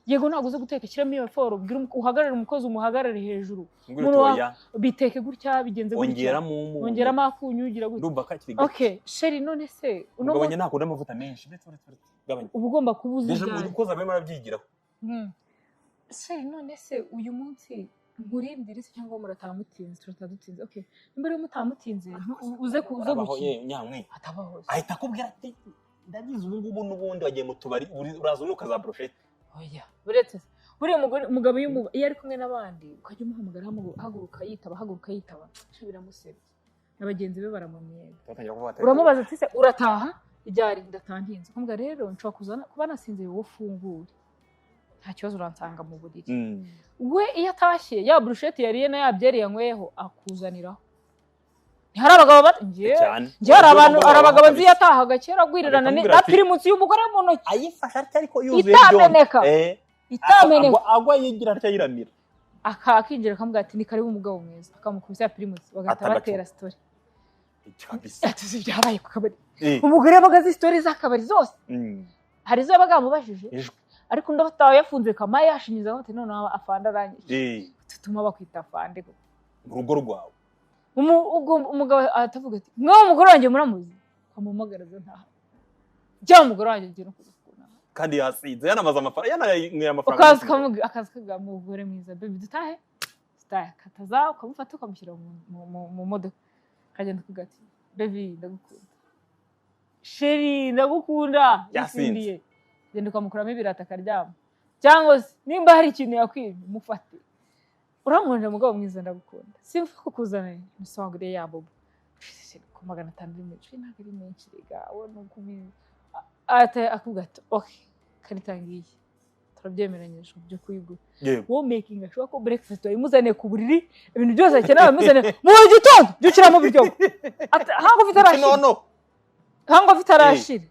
A: Yego, ntabwo uzi guteka, shyiramo iyo effort, ubwire uhagarare umukozi, umuhagarare hejuru.
B: Mbwira
A: Umuntu
B: uti: "Oya."
A: Biteke gutya, bigenze gutya.
B: Ongeramo umunyu.
A: Ongeramo akunyu, ugira gutya.
B: Ndumva kakiri gato.
A: Okay chéri, none se uno
B: Umugabo
A: munsi
B: njye ntakunda amavuta menshi. Uretse, uretse, uretse. Gabanya.
A: Uba ugomba kuba uzi
B: Deje
A: ibyawe.
B: umukozi arimo arabyigiraho.
A: Chéri, none se uyu munsi nkurindire se, cyangwa murataha mutinze? Turataha dutinze. Okay, nimba rero mutaha mutinze, uze uze
B: Abaho
A: gukina.
B: ye nyamwe.
A: Atabaho se.
B: Ahita akubwira ati: "Ndabizi, ubu ngubu n'ubundi wagiye mu tubari, uraza unuka za brochette."
A: Oya, uretse se, buriya umugore, umugabo iyo ari kumwe n'abandi, ukajya umuhamagara, haguruka yitaba, haguruka yitaba, sha biramusebya na bagenzi be baramunnyega.
B: Batangira kuvuga ati:
A: Uramubaza ati: "Se urataha ryari?" "Ndataha ntinze." Ukamubwira: "Rero nshobora kuzana kuba nasinziriye, wowe ufungure, nta kibazo, uransanga mu buriri." We iyo atashye, ya brochette yariye na ya byeri yanyweyeho akuzaniraho. Ntihari abagabo njye
B: Cyane.
A: Njye hari abantu, hari abagabo nzi yatahaga kera agwirirana
B: Akamubwira
A: na
B: ati-
A: Primus y'umugore mu ntoki.
B: Ayifashe atya ariko yuzuye.
A: Itameneka.
B: Byombi.
A: Itameneka.
B: Agwa yigira atya yiramira.
A: Akinjira akamubwira ati: "Ni karibu umugabo mwiza," akamukubisa ya Primus, bagahita
B: Atagacupa.
A: batera story.
B: Kabisa.
A: Atuzi ibyabaye ku kabari. Umugore yabaga azi story z'akabari zose. Hari izo yabaga yamubajije,
B: Ijwi.
A: ariko undi atawe yafunze kamaye, yashinyizaho ati: "Noneho afande arangije." Tutuma bakwita afande koko.
B: Mu rugo rwawe.
A: Ubwo umugabo atavuga ati: "Mwe, umugore wanjye muramuzi?" Ukamuhamagaraza: "Ntaha jya, umugore wanjye ngiye no kuza kubona."
B: Kandi yasinze, yanamaze amafaranga, yananyweye amafaranga
A: Ukaza
B: menshi.
A: ukamubwira, akaza akavuga: "Umugore mwiza, baby, dutahe?" "Dutahe." Akataza, ukamufata, ukamushyira mu modoka, akagenda, akavuga ati: "Baby, ndagukunda, chéri, ndagukunda."
B: Yasinze.
A: Yisindiye, genda ukamukuramo ibirato akaryama, cyangwa se nimba hari ikintu yakwibye, mufate: "Urankunda mugabo mwiza, ndagukunda, simva kukuzana musangure ya bobo ku 500 ari menshi." "Ntabwo ari menshi rega, wowe ni uko ubizi." Akubwira ati: "Okay, karita ngiyi, turabyemeranyije byo kuyigura." Wowe making sure ko breakfast wayimuzaniye ku buriri, ibintu byose akeneye wabimuzaniye mu gitondo, byukira mu biryo hangover itarashira.
B: Kinono.
A: Hangover itarashira,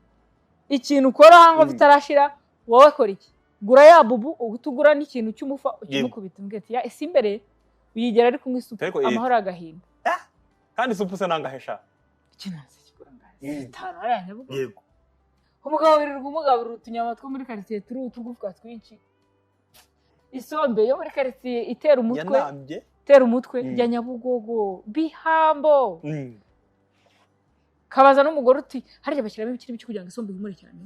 A: ikintu ukora hangover itarashira, wowe kora iki? Gura ya bubu, uhita ugura n'ikintu cy'umufa, ukimukubita, umbwira ati: "Ya ese imbere uyigera ari kunywa isupu."
B: Ariko,
A: Amahoro, agahinda.
B: Kandi isupu se nangahe sha?
A: Ikintu kigura ngahe? 5 hariya Nyabugogo. Umugabo wirirwa umugaburira utunyama two muri karitsiye turi utugufwa twinshi, isombe yo muri karitsiye itera umutwe.
B: Yanambye.
A: Itera umutwe. Ya Nyabugogo bihambo. Kabaza n'umugore uti: "Harya bashyiramo ibiki n'ibiki kugira ngo isombe ihumure cyane?"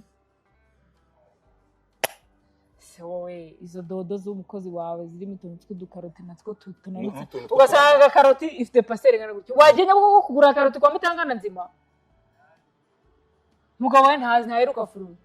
A: Se wowe, izo dodo z'umukozi wawe zirimo utuntu tw'udukaroti natwo tunanutse,
B: N'utuntu two
A: ugasanga karoti ifite paseri ingana gutya, wajya Nyabugogo kugura karoti kwa Mutangana nzima? Umugabo we ntazi, ntaheruka furuwe.